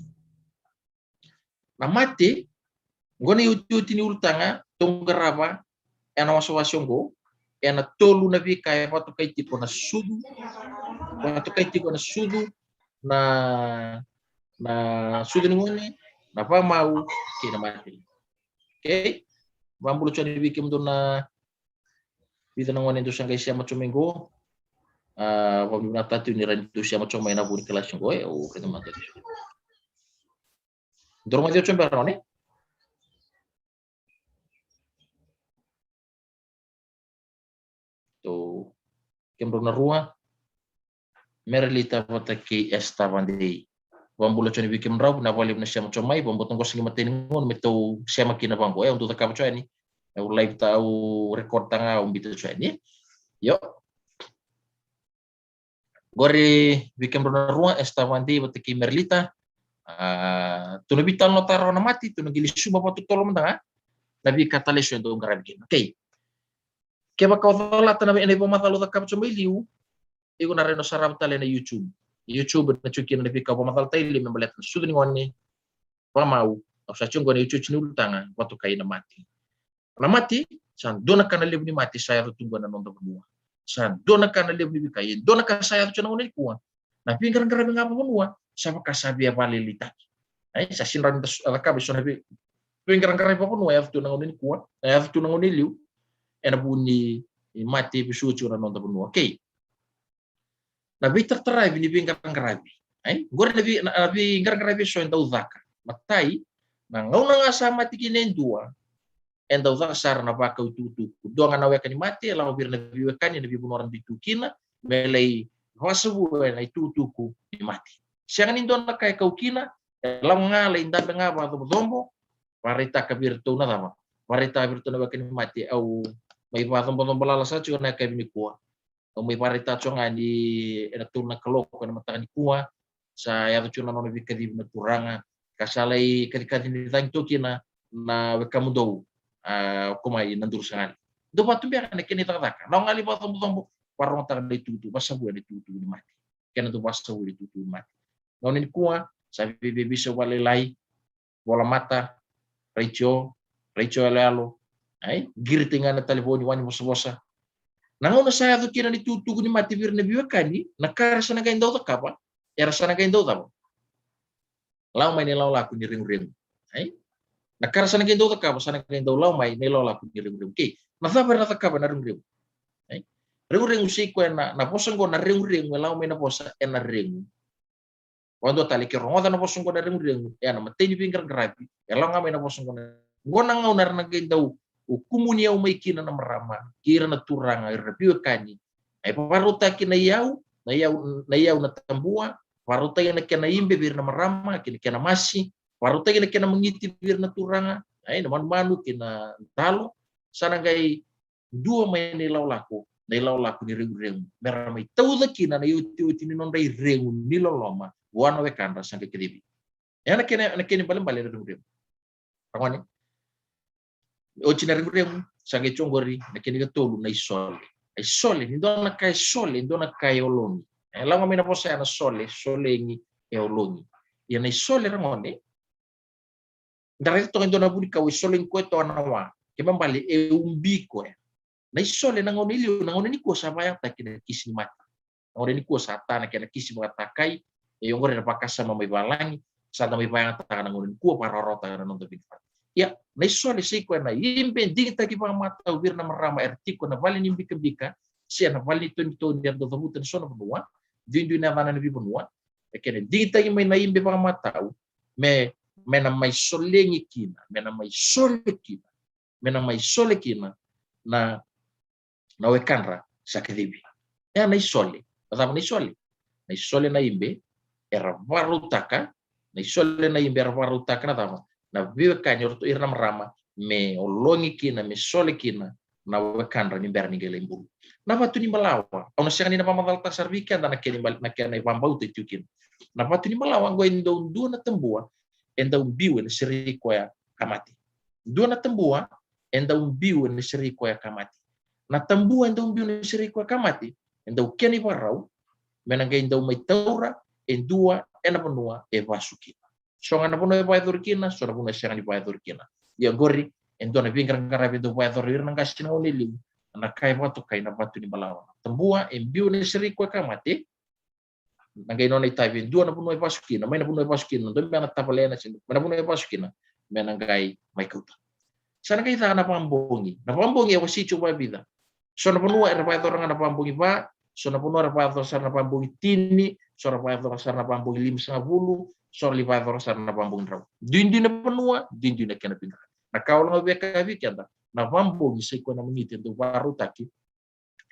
Na mate, qo na iotioti ni ulutaga tou qarava ena wasewase oqo, ena tolu na veika e vakatokai tiko na sucu, vakatokai tiko na sucu, na, na sucu ni gone, na vakamau kei na mate. Okay? Vakabula tiko yani vei kemudou na vica na gone dou sa qai sema tiko mai qo. A, vakavinavinakataki ni rawa ni dou sema tiko mai ena vuku ni kalasi qo, e, au raica mada. Dou rogoci au tiko beka, ne? Tou, kemudrau na rua, Merelita vata kei Esther Vadei. Vakabula tiko yani vei kemudrau, vinaka vakalevu na sema tiko mai, vakabauta qo sa qai matai ni gauna me tou sema kina vaqo. E, au dau cakava tiko yani. Au live taka, au record taka ga, au biuta tiko yani. Io. Qori vei kemudrau na rua, Esther Vadei vata kei Merelita. A, tou na veitalanoataka rawa na mate, tou na qai lesuva vakatotolo mada ga na veika tale eso e dau qaravi kina. Okay. Kevaka o calata na, ena ivakamacala au cakava tiko mai liu, iko na rawa ni sarava tale ena YouTube. YouTube na tiko kina na veika au vakamacalataka i liu me baleta na sucu ni gone, vakamau. Au sa tiko qo ena iotioti ni ulutaga vakatokai na mate. Na mate, sa dua na ka na levu ni mate sa yaco tu qo ena noda vanua. Sa dua na ka na levu ni veika, e dua na ka sa yaco tu ena gauna nikua. Na veiqaraqaravi ga vakavanua sa vaka sa via vakalailaitaki. Ai, sa sega ni rawa ni da cakava eso na vei, veiqaraqaravi vakavanua e yaco tu ena gauna nikua, e yaco tu ena gauna i liu, ena vuku ni mate e vesuka tiko na noda vanua. Okay. Na veitarataravi ni veiqaraqaravi. Ai, qori na vei, na, na veiqaraqaravi eso e dau caka. Matai, na gauna ga sa mate kina e dua, e dau caka sara na vakau itukutuku. Dua ga na weka ni mate e lako vei ira na veiwekani ena veivanua era dui tu kina me lai vakasavua ena itukutuku ni mate. Sega ni dua na ka e kau kina, e lako ga lai dabe ga vakacobocobo, vakaraitaka vei iratou na cava? Vakaraitaka vei iratou na weka ni mate, au mai vakacobocobo lala sara tiko ena yakavi nikua. Au mai vakaraitaka tiko ga ni ena tolu na kaloko ena mataka nikua sa yaco tiko na nona veikacivi na turaga, ka sa lai kacikaci ni cagi toka kina na wekamudou, a, o Komai Nadurusagali. Dou vakatubera na kena icakacaka, lako ga lai vakacobocobo, vakarogotaka na itukutuku, vakasavua na itukutuku ni mate. Kena dau vakasavua na itukutuku ni mate. Gauna nikua sa vei, vei, veisau vakalailai, volamata, retio, retio yaloyalo, ai, qiri tiko ga na talevoni, wani vosavosa. Na gauna sa yaco kina na itukutuku ni mate vei ira na veiwekani, na ka era sa na qai dau cakava, era sa na qai dau cava? Lako mai na ilakolako ni reguregu. Ai? Na ka era sa na qai dau cakava, sa na qai dau lako mai na ilakolako ni reguregu. Okay. Na cava era na cakava ena reguregu? Ai? Reguregu, sa i koya na, na vosa qo na reguregu, e lako mai na vosa ena regu. Vakadua tale, ke rogoca na vosa qo na reguregu, e a na matai ni veiqaraqaravi, e lako ga mai na vosa qo na, qo na gauna era na qai dau kumuni au mai kina na marama kei ira na turaga, ira na veiwekani. Ai, vakarautaki na iyau, na iyau, na iyau na tabua, vakarautaki na kena ibe vei ira na marama kei na kena masi, vakarautaki na kena magiti vei ira na turaga, ai, na manumanu kei na dalo. Sa na qai dua mai na ilakolako, na ilakolako ni reguregu, me ra mai tauca kina na iotioti ni nodra iregu ni loloma vua na wekadra sa qai kacivi. E a na kena, na kena ibalebale na reguregu. Ragone, oti na reguregu, sa qai tu qori na kena ikatolu, na isole. Na isole, ni dua na ka e sole, ni dua na ka e ologi. E lako mai na vosa ya na sole, solegi, e ologi. Ia na isole, ragone, da raica toka e dua na vunikau e solegi koya toka na wa. Kena ibalebale e ubi koya. Na isole na gauna i liu, na gauna nikua sa vakayagataki na kisi ni mate. Na gauna nikua sa ta na kena kisi vakatakai, e oqori na vakasama mai valagi, sa da mai vakayagataka na gauna nikua, vakarawarawataka na noda vinaka. Ia, na isole sa i koya na ibe digitaki vakamatau vei ira na marama era tiko ena vale ni bikabika se na vale ni tonitoni era dau cavuta ena so na vanua, duidui na yacana ena veivanua. E kena digitaki mai na ibe vakamatau, me, me na mai solegi kina, me na mai sole kina, me na mai sole kina na, na wekadra sa kacivi. E a na isole. Na cava na isole? Na isole na ibe era vakarautaka, na isole na ibe era vakarautaka na cava? Na veiwekani, o iratou, ira na marama, me ologi kina, me sole kina na wekadra ni bera ni qai lai bulu. Na vatu ni balawa, au na sega ni na vakamacalataka sara vei keda na kena ibal-, na kena ivakabauta e tiko kina. Na vatu ni balawa qo e dau dua na tabua e dau biu ena serei koya ka mate. Dua na tabua e dau biu ena serei koya ka mate. Na tabua e dau biu ena serei koya ka mate, e dau kena ivakarau me na qai dau mai taura e dua ena vanua e vasu kina. So ga na vanua e vakayacori kina, so na vanua e sega ni vakayacori kina. Ia oqori e dua na veiqaraqaravi e dau vakayacora o ira na qase ena gauna e liu. Na ka e vakatokai na vatu ni balawa. Tabua e biu ena sereki koya ka mate, na qai nona itavi e dua na vanua e vasu kina, mai na vanua e vasu kina, dua me na tavalena se mai na vanua e vasu kina, me na qai mai kauta. Sa na qai caka na vakabogi. Na vakabogi e wasei tiko vakavica. So na vanua era vakayacora ga na vakabogi va, so na vanua era vakayacora sara na vakabogi tini, so era vakayacora sara na vakabogi limasagavulu, so era lai vakayacora sara na vakabogi drau. Duidui na vanua, duidui na kena veiqaravi. Na ka au lagau vei keda, na vakabogi sa i koya na magiti e dau vakarautaki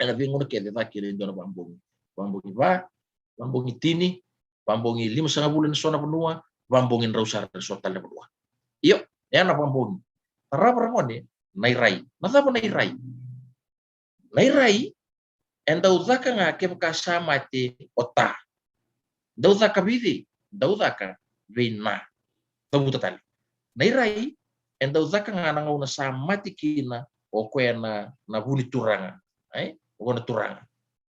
ena veigauna kece e caka kina e dua na vakabogi. Vakabogi va, vakabogi tini, vakabogi limasagavulu ena so na vanua, vakabogi drau sara ena so tale na vanua. Io, e na vakabogi. Tarava ragone, na irai. Na cava na irai? Na irai e dau caka ga kevaka sa mate o ta. Dau caka vei cei? Dau caka vei na. Cavuta tale. Na irai e dau caka ga na gauna sa mate kina o koya na, na vu ni turaga. Ai? O koya na turaga.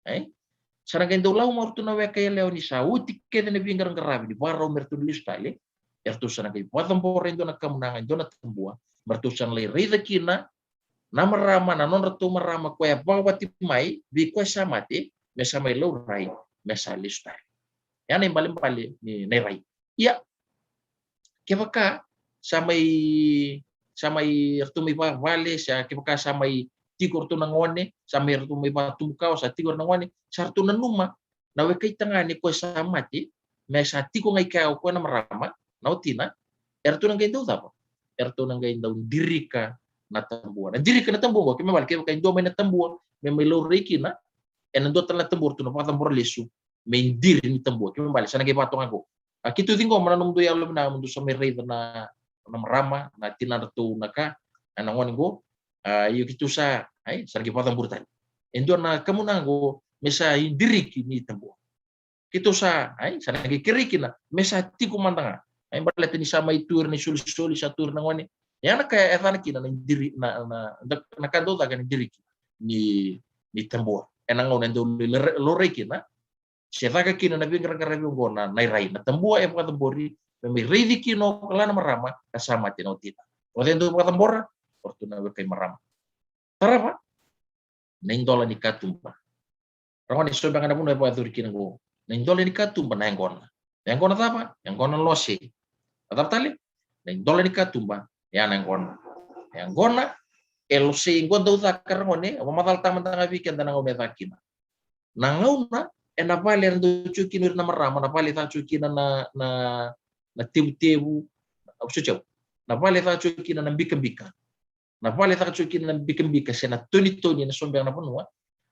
Ai? Sa na qai dau lau mai o ratou na weka yalewa ni sa oti kece na veiqaraqaravi ni vakarau me ratou na lesu tale. E ratou sa na qai vakacabora e dua na kamunaga, e dua na tabua, me ratou sa na lai raica kina na marama, na nodratou marama koya e vakawati mai vei koya sa mate, me sa mai laurai me sa lesu tale. E a na ibalebale ni na irai. Ia, kevaka sa mai, sa mai ratou mai vakavale, sa kevaka sa mai tiko ratou na gone, sa mai ratou mai vakatubu kawa, sa tiko na gone, sa ratou nanuma na weka i tagane koya sa mate, me sa tiko ga i kea o koya na marama, na watina, e ratou na qai dau cava? E ratou na qai dau dirika na tabua. Na dirika na tabua oqo, kena ibalebale kevaka e dua mai na tabua me mai laurai kina, e na dua tale na tabua ratou na vakacabora lesu me diri ni tabua. Kena ibalebale sa na qai vakatoka oqo. A keitou ciqoma na nomudou yalo vinaka mo dou sa mai raica na, na marama, na tinadratou na ka, a na gone oqo. A, io keitou sa, ai, sa na qai vakacabora tale e dua na kamunaga oqo me sa i diriki ni tabua. Keitou sa, ai, sa na qai kerei kina me sa tiko mada ga. Ai, baleta ni sa mai tu ira na isolisoli, sa tu ira na gone. E a na ka e caka kina na diri, na, na, na ka dau caka na diriki ni, ni tabua. E na gauna e dau laurai kina se caka kina na veiqaraqaravi oqo na, na irai. Na tabua e vakacabori me mai raici kina o koya na marama ka sa mate na watina. O cei e dau vakacabora? O ratou na weka i marama. Tarava na idola ni katuba. Ragone, so beka na vanua e vakayacori kina oqo. Na idola ni katuba na yaqona. Na yaqona cava? Yaqona lose. Na cava tale? Na idola ni katuba e a na yaqona. Na yaqona e lose oqo dau caka, ragone, au vakamacalataka mada ga vei keda na gauna e caka kina. Na gauna e na vale era dau tiko kina o ira na marama, na vale e caka tiko kina na, na, na tevutevu, au sa tiko, na vale e caka tiko kina na bikabika. Na vale e caka tiko kina na bikabika se na tonitoni ena so beka na vanua.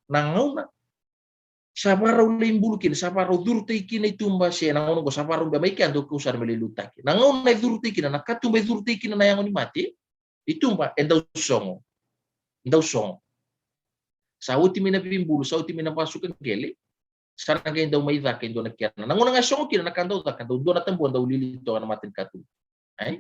Na gauna sa vakarau lai bulu kina, sa vakarau curutaki kina i tuba, se na gauna oqo sa vakarau bea mai kea dau kau sara me lai liutaki. Na gauna e curutaki kina, na katuba e curutaki kina na yago ni mate, i tuba e dau sogo. Dau sogo. Sa oti mai na veibulu, sa oti mai na vasuka qele, sa na qai dau mai caka e dua na kena. Na gauna ga e sogo kina na ka dau caka, dau dua na tabua dau lili toka na mata ni katuba. Ai?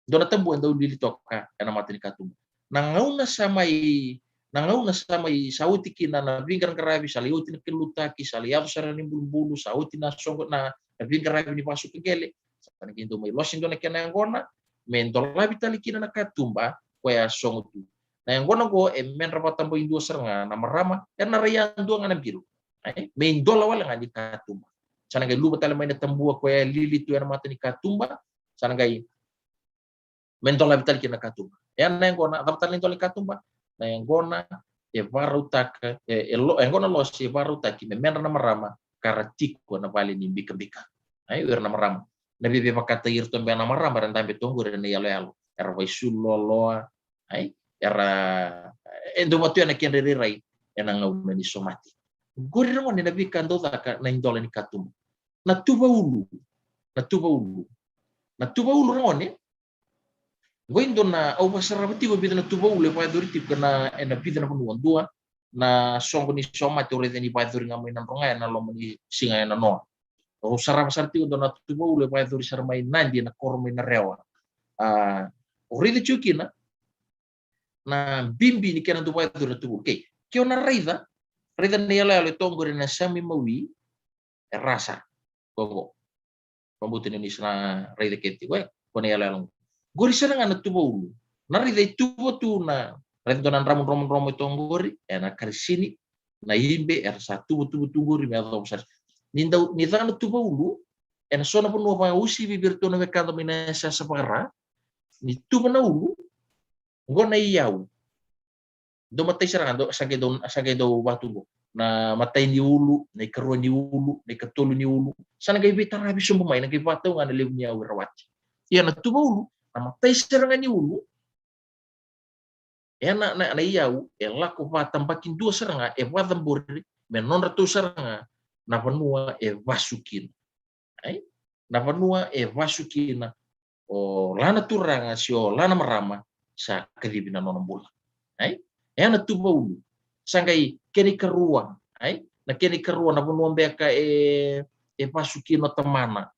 Dua na tabua e dau lili toka ena mata ni katuba. Na gauna sa mai, na gauna sa mai, sa oti kina na veiqaraqaravi, sa lai oti na kena lutaki, sa lai yaco sara na ibulubulu, sa oti na soqo na, na veiqaravi ni vasuka qele, sa na qai dau mai lose dua na kena yaqona me dolavi tale kina na katuba koya e sogo tu. Na yaqona oqo e medra vakatabakidua sara ga na marama, era na rai yadua ga na bilo. Ai? Me idola wale ga ni katuba. Sa na qai luva tale mai na tabua koya e lili tu ena mata ni katuba, sa na qai me dolavi tale kina na katuba. E a na yaqona, a cava tale na idola ni katuba? Na yaqona e vakarautaka, e, e lo, yaqona lose e vakarautaki me medra na marama ka ra tiko ena vale ni bikabika. Ai, o ira na marama. Na veiveivakataki iratou beka na marama era dabe toka qori ena iyaloyalo. Era vakaisulu loaloa. Ai, era, e dau vaka tu ya na kedra irairai ena gauna ni somate. Qori ragone na veika dau caka na idola ni katuba. Na tuvaulu. Na tuvaulu. Na tuvaulu ragone. Qo e dua na, au vakasarava tiko e vica na tuvaulu e vakayacori tiko ena, ena vica na vanua. Dua, na soqo ni somate au raica ni vakayacori ga mai Nadroga ena loma ni siga enanoa. Au sarava sara tiko e dua na tuvaulu e vakayacori sara mai Nadi ena koro mai Narewa. A, au raica tiko kina na bibi ni kena dau vakayacori na tuvaulu. Kei, ke o na raica, raica na iyaloyalo e toka qori ena yasayasa mai Maui, e ra sara. Qo, qo. Vabauta ni o ni sa na raica kece tiko, e, ko na iyaloyalo qo. Qori sara ga na tuvaulu. Na raica e tuva tu na, raica dua na dramu dromodromo e toka qori, e na karisini, na ibe, era sa tuvatuva tu qori me yacova sara. Ni dau, ni caka na tuvaulu, e na so na vanua vakauasivi vei iratou na wekada mai na yasayasa vaka-Ra, ni tuva na ulu, qo na iyau. Dau matai sara ga, dau, sa qai dau, sa qai dau vatu qo. Na matai ni ulu, na ikarua ni ulu, na ikatolu ni ulu. Sa na qai veitaravi sobu mai, na qai vakatau ga na levu ni yau e rawati. Ia na tuvaulu, na matai sara ga ni ulu, e na, na, na iyau, e lako vakatabakidua sara ga, e vakacabori, me nodratou sara ga, na vanua e vasu kina. Ai? Na vanua e vasu kina o la na turaga se o la na marama sa kacivi na nona bula. Ai? E na tuvaulu. Sa qai kena ikarua. Ai? Na kena ikarua na vanua beka e, e vasu kina o tamana.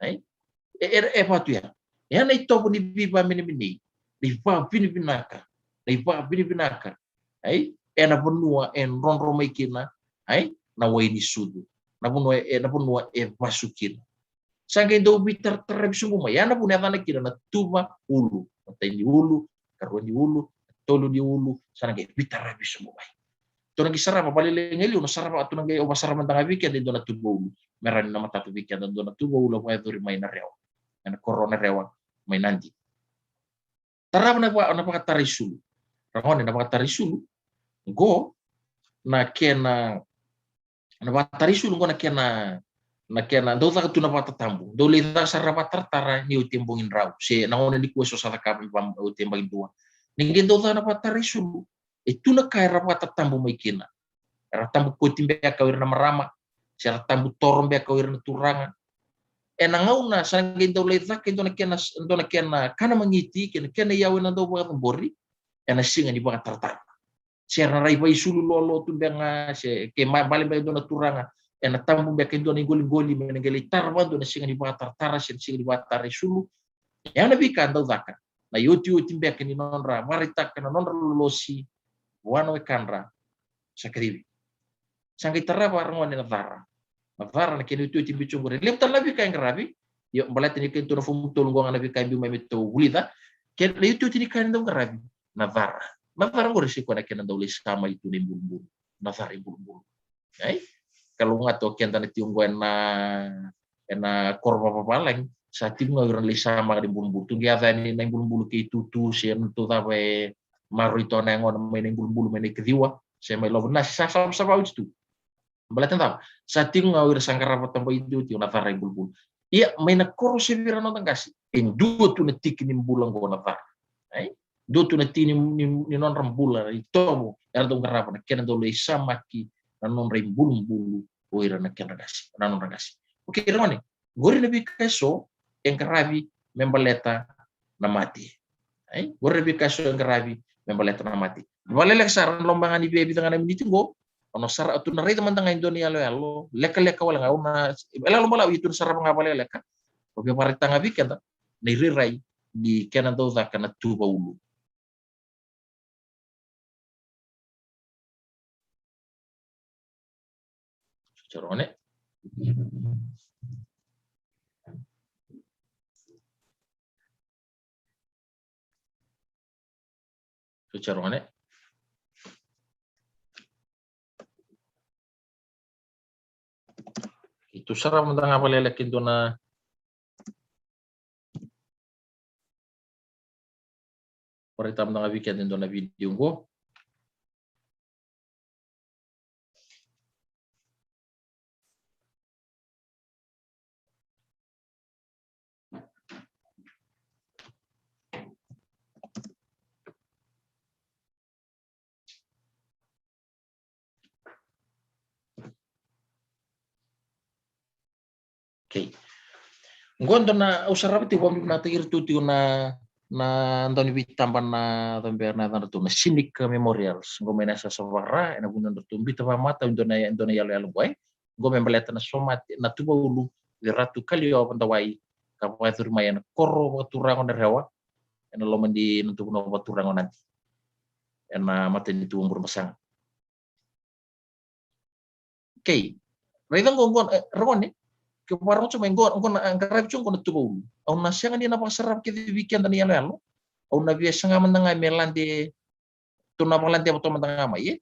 Ai? E, e, e vatu ya. E na itovo ni veivakamenemenei. Na ivakavinavinaka. Na ivakavinavinaka. Ai? E na vanua e drodro mai kina. Ai? Na wai ni sucu. Na vanua e, na vanua e vasu kina. Sa qai dau veitarataravi sobu mai. Ya na vuna e yacana kina na tuvaulu. Matai ni ulu, karua ni ulu, tolu ni ulu, sa na qai veitaravi sobu mai. Tou na qai sarava vakalailai ga i liu, na sarava, tou na qai, au vakasarava mada ga vei keda e dua na tuvaulu. Me rawa ni na matata vei keda e dua na tuvaulu, au vakayacori mai Narewa. E na koro o Narewa, mai Nadi. Tarava na vaka, na vakataraisulu. Ragone na vakataraisulu. Qo na kena, na vakataraisulu qo na kena, na kena dau caka tu na vakatatabu. Dau lai caka sara na vakataratara ni oti e bogi drau. Se na gauna nikua e so sa cakava me va, oti e bogi dua. Ni qai dau caka na vakataraisulu. E tu na ka era vakatatabu mai kina. Era tabu koti beka o ira na marama, se ra tabu toro beka o ira na turaga. E na gauna sa na qai dau lai caka e dua na kena, dua na kena kana magiti, kei na kena iyau e na dau vakacabori, e na siga ni vakataratara. Se ra na rai vaisulu loaloa tu beka ga, se ke ma, bale beka e dua na turaga, e na tabu beka e dua na iqoliqoli, me na qai lai tara vakadua na siga ni vakataratara, se na siga ni vakataraisulu. E a na veika dau caka na iotioti beka ni nodra vakaraitaka na nodra lolosi vua na wekadra sa kacivi. Sa qai tarava ragone na cara. Na cara na kena iotioti biu tiko qori. E levu tale na veika e qaravi. Io, baleta ni keitou na fomu tolu qo ga na veika e biu mai me tou vulica. Kena iotioti ni ka ni dau qaravi. Na cara. Na cara qori se koya na kena dau lai samaki tu na ibulubulu. Na cara ibulubulu. Ai? Kalougata o keda na tiko qo e na, e na koro vavavalagi. Sa tiko ga o ira na lai samaka na ibulubulu. Tu qai yaco yani na ibulubulu kei tutu se na tu cava e maroroi toka na yagona mai na ibulubulu mai na ikaciwa. Se mai lova na sa, sa, sa vauci tu. Baleta na cava? Sa tiko ga o ira sa qarava tabaitio tiko na cara ibulubulu. Ia, mai na koro se vei ira na noda qase. E dua tu na tiki ni bula qo na cara. Ai? Dua tu na tiki ni, ni, ni nodra bula, na itovo, era dau qarava na kena dau lai samaki, na nodra ibulubulu, o ira na kedra qase, na nodra qase. Okei, ragone, qori na veika e so, e qaravi me baleta na mate. Ai? Qori na veika e so e qaravi me baleta na mate. Vakaleleka sara, na loma ga ni via vica ga na miniti qo, o na sara, tou na raica mada ga e dua na iyaloyalo, lekaleka wale ga, au na, iyaloyalo balavu, ia tou na sarava ga vakaleleka, o via vakaraitaka ga vei keda, na irairai ni kena dau caka na tuvaulu. Sotia ragone. Sotia ragone. Keitou sarava mada ga vakaleleka e dua na, vakaraitaka mada ga vei keda e dua na vidio qo. Okei. Qo dua na, au sarava tiko, vakavinavinakataki iratou tiko na, na dau ni veitaba na, cabe na yacadratou na Scenic Memorials. Qo mai na yasayasa vaka-Ra, ena vuku ni nodratou biuta vakamatau e dua na, e dua na iyaloyalo qo, e. Qo me baleta na somate, na tuvaulu vei Ratu Kaliova Dawai, ka vakayacori mai ena koro vakaturaga o Narewa, ena loma ni noda vanua vakaturaga o Nadi, ena matanitu o Burebasaga. Okei. Raica qo, qo, e, ragone. Ke vakarorogo tiko mai qo, qo na qaravi tiko qo na Tuvaulu. Au na sega ni na vakasarava kece vei keda na iyaloyalo. Au na via saga mada ga me lade, tou na vakaladeva toka mada ga mai, e?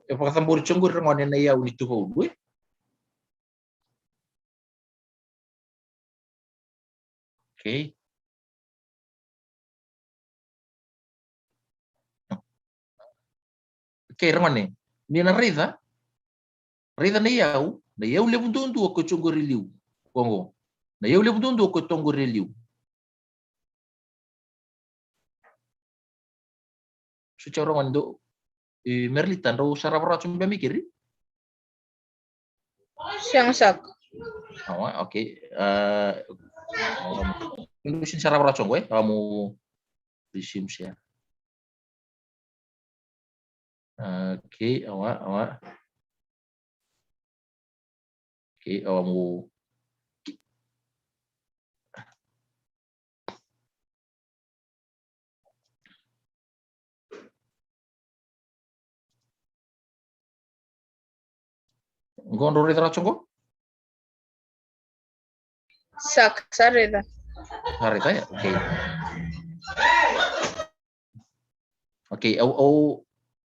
E vakacabori tiko qori ragone na iyau ni Tuvaulu, e? Okay. Okay, ragone. Ni na raica, raica na iyau, na iyau levu duadua ko tiko qori liu. Ko qo. Na iyau levu duadua ko tiko qori liu. Suci au ragone do. E, Merlita, drau sarava rawa tiko beka mai keri? Sega saka. Awa, okay. E, drau sini sarava rawa tiko, e? Awa mo resume share. Okay, awa, awa. Okay, awa mo. Qo drau raica rawa tiko qo? Saka, sa raica. Sa raica, ya? Okay. Okay, au, au,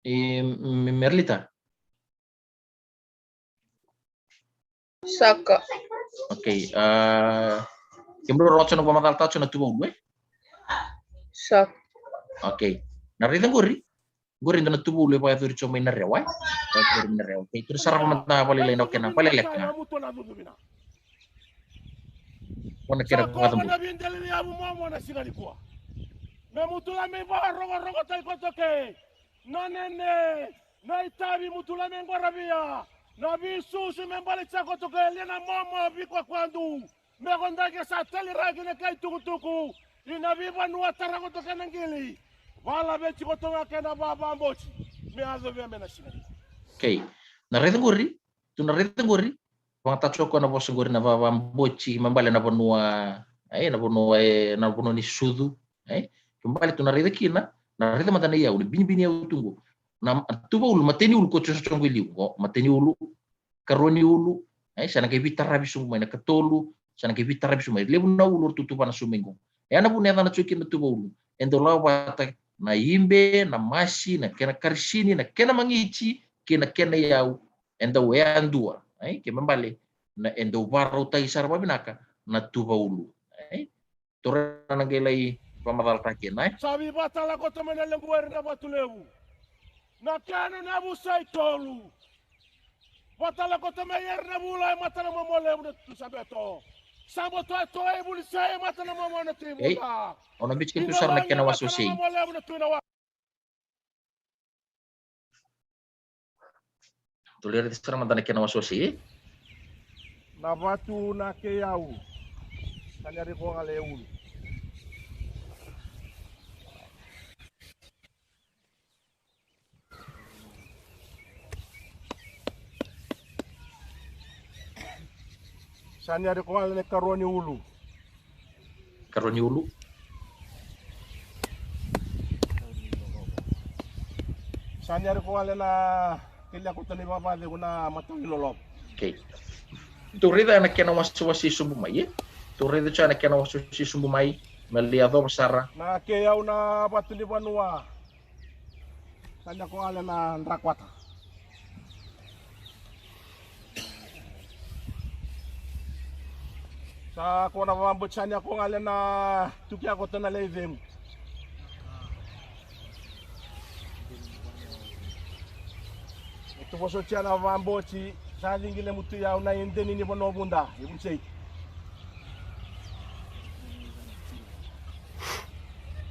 e, M-, Merlita? Saka. Okay, e, kemudrau rogoca na vakamacalataka tiko na Tuvaulu, e? Saka. Okay. Na raica qori? Qori e dua na Tuvaulu e vakayacori tiko mai Narewa, e? Vakayacori mai Narewa. Okay, tou na sarava mada vakalailai na kena, vakalailai ga. Ko na kena vakacabori. Sa ko na veidelili yavu momo na siga nikua. Me mutu la me vakarogorogotaki koto ke. Na nene, na itavi mutu la me qoravia. Na veisusu me bale tiko koto ke, lia na momo viko kwadu. Me kodaki sa taliraki na kai tukutuku. Ina veivanua tara koto ke na qili. Valaveti koto ga kena vavaboti. Me yacovia me na siga nikua. Okay. Na raica qori, tou na raica qori, vakayagataka tiko na vosa qori na vavaboti, me bale na vanua, e, na vanua, e, na vanua ni sucu, e, me bale tou na raica kina, na raica mada na iyau, na binibini iyau tu qo. Na Tuvaulu, matai ni ulu ko tiko, tiko qo i liu, qo, matai ni ulu, karua ni ulu, e, sa na qai veitaravi sobu mai na katolu, sa na qai veitaravi sobu mai. Levu na ulu era tutuvana sobu mai qo. E ya na vuna e yacana tiko kina na Tuvaulu. E dau lako vata na ibe, na masi, na kena karisini, na kena magiti, kei na kena iyau, e dau yadua, e, ke me bale, na, e dau vakarautaki sara vakavinaka na Tuvaulu, e. Tou na qai lai vakamacalataka kina, e. Sa veivatala koto mai na lequ era na Vatu Levu. Na kena na yavusa i tolu. Vatala koto mai era na vula e mata na momo levu na Tui Sabeto. Sa boto e toa e vuli se e mata na momo na Tui Muta. Au na biuti kina tu sara na kena wasewase. Tou lai raica sara mada na kena wasewase. Na vatu na kei au. Sa ni ari ko gale e ulu. Sa ni ari ko gale na karua ni ulu. Karua ni ulu. Sa ni ari ko gale na kelia koto na ivavacegu na matau i loloma. Okay. Tou raica na kena wasewase sobu mai, e? Tou raica tiko na kena wasewase sobu mai, na lai yacova sara. Na kei au na vatu ni vanua. Sa ni ko gale na drakwata. Sa ko na vaboti sa ni ko gale na tukia koto na lai vemu. E tu vosotia na vaboti sa cigile mutu yau na ideni ni vanua vuda e vuli sei.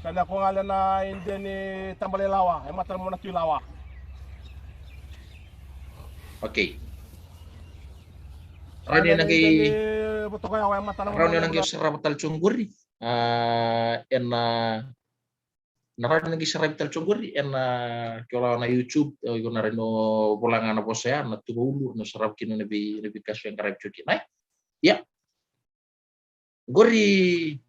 Sa ni ko gale na ideni tabale lawa e mata na mona tu i lawa. Okay. Rauni na qai, rauni na qai sarava tale tiko qori. A, ena, na rawa ni na qai saravi tale tiko qori ena, ke o lako na YouTube, e, iko na rawa ni o vola ga na vosa ya, na Tuvaulu, na sarava kina na vei, na veika sa qaravi tiko kina, e? Ia. Qori,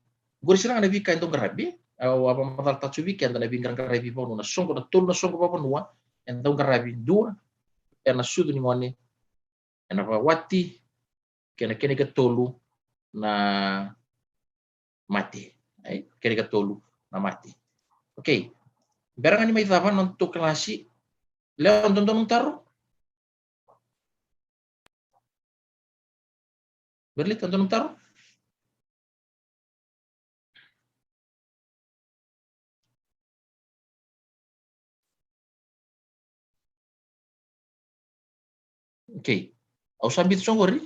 qori sara ga na veika e dau qaravi, au a vakamacalataka tiko vei keda na veiqaraqaravi vakavanua, na soqo, na tolu na soqo vakavanua e dau qaravi, dua, ena sucu ni gone, ena vakawati, kei na kena ikatolu na mate. Ai, kena ikatolu na mate. Okay. Bera ga ni mai cava na nodatou kalasi. Lewa, dua na nomu taro? Merlita, dua na nomu taro? Okay. Au sa biuta tiko qori.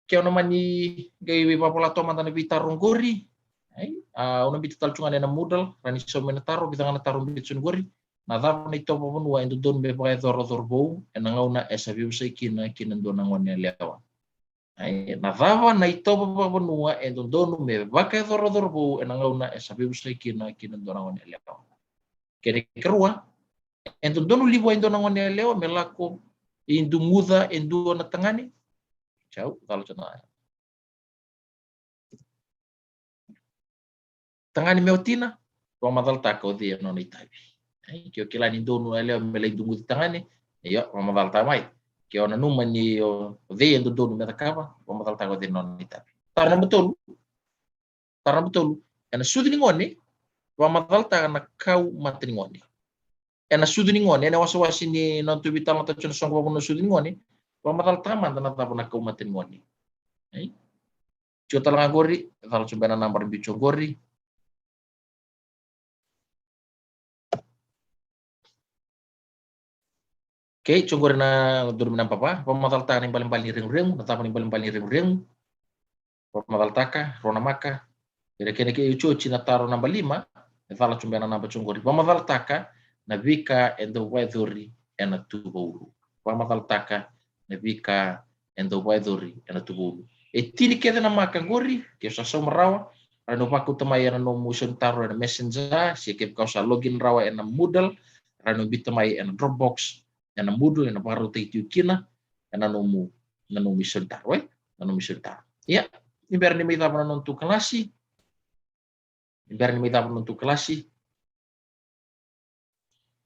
Ke o na mani qai veivavolatoa mada na veitaro qori. Ai, a, au na biuta tale tiko ga ena Moodle, rawa ni sauma mai na taro, vica ga na taro biuta tiko qori. Na cava na itovo vakavanua e dodonu me vakayacora o cauravou ena gauna e sa veivosaki kina kina dua na gone yalewa? Ai, na cava na itovo vakavanua e dodonu me vakayacora o cauravou ena gauna e sa veivosaki kina kina dua na gone yalewa? Kena ikarua, e dodonu li vua e dua na gone yalewa me lako i duguca e dua na tagane? Jau, cala tiko na tagane me watina, vakamacalataka o cei e nona itavi. Ai, ke o kila ni donu yalewa me lai duguci tagane, io, vakamacalataka mai. Ke o nanuma ni o, o cei e dodonu me cakava, vakamacalataka o cei e nona itavi. Taro naba tolu. Taro naba tolu. Ena sucu ni gone, vakamacalataka na kau mata ni gone. Ena sucu ni gone, ena wasewase ni nodatou veitalanoataka tiko na soqo vakavanua na sucu ni gone, vakamacalataka mada na cava na kau mata ni gone. Ai? Tiko tale ga qori, cala tiko beka na naba ra biu tiko qori. Okay, tiko qori na dodonu me naba va, vakamacalataka na ibalebale ni reguregu, na cava na ibalebale ni reguregu. Vakamacalataka, rua na maka. Ira kena ke iotioti na taro naba lima, e cala tiko beka na naba tiko qori. Vakamacalataka na veika e dau vakayacori ena Tuvaulu. Vakamacalataka na veika e dau vakayacori ena Tuvaulu. E tini kece na maka qori, ke sa sauma rawa, rawa ni o vakauta mai ena nomu isaunitaro ena Messenger, se kevaka o sa login rawa ena Moodle, rawa ni o biuta mai ena Dropbox, ena Moodle, ena vakarautaki tiko kina ena nomu, na nomu isaunitaro, e? Na nomu isaunitaro. Ia, ni bera ni mai cava na nodatou kalasi, ni bera ni mai cava na nodatou kalasi.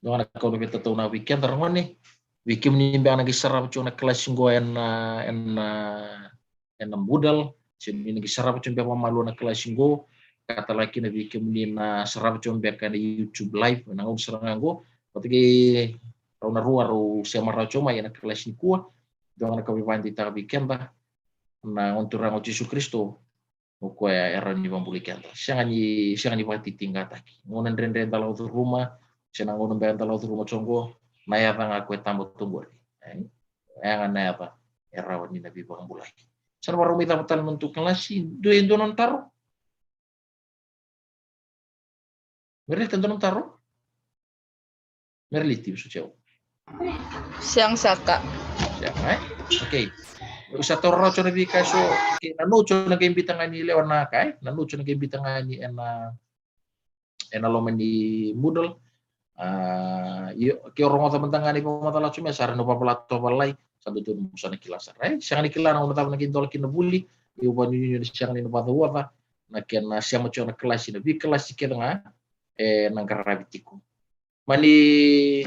Dua ga na ka au na via tataunaka vei keda ragone, vei kemuni beka na qai sarava tiko na kalasi qo ena, ena, ena Moodle, se ni na qai sarava tiko beka vakamalua na kalasi qo, ka tale ga kina vei kemuni na sarava tiko beka ena YouTube live ena gauna sara ga qo. Vata kei rau na rua rau sema rawa tiko mai ena kalasi nikua. Dua ga na ka au via vakadeitaka vei keda, na Gone Turaga o Jisu Karisito, o koya e rawa ni vakabulai keda. Sega ni, sega ni vakatitiqataki. Gauna dredre da lako curuma, se na gauna beka da lako curuma tiko qo, na yaca ga ko e taba tu qori. E, oya ga na yaca e rawa ni na veivakabulai. Sa na vakarau mai cava tale na nodatou kalasi, dua e dua nona taro? Merlita, dua nona taro? Merliti, vosoti au. Sega saka. Sega, e? Okay. Au sa taura rawa tiko na veika eso. Okay, na notes au na qai biuta ga ni lewa na ka, e? Na notes au na qai biuta ga ni ena, ena loma ni Moodle. A, io, ke o rogoca mada ga na ivakamacala tiko mai, sa rawa ni o vakavola toka vakalailai, sa dodonu mo sa na kila sara, e? Sega ni kila na gauna cava na qai dola kina na vuli, io, vakanuinui ni sega ni na vakacauoca na kena sema tiko na kalasi, na veikalasi kece ga e na qaravi tiko. Mani,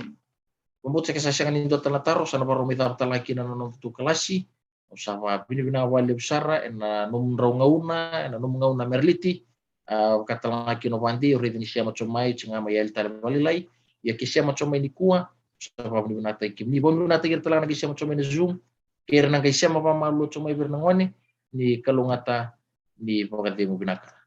vakabauta ke sa sega ni dua tale na taro, sa na vakarau mai cava tale ga kina na nodatou kalasi. Au sa vakavinavinaka vakalevu sara ena nomudrau gauna, ena nomu gauna Merliti. A, vaka tale ga kina o vakadei, au raica ni sema tiko mai, tiko ga mai yali tale vakalailai. Ia ke sema tiko mai nikua, au sa vakavinavinakataki kemuni. Vakavinavinakataki ira tale ga na qai sema tiko mai na Zoom. Kei ira na qai sema vakamalua tiko mai vei ira na gone, ni kalougata, ni vakacegu vinaka.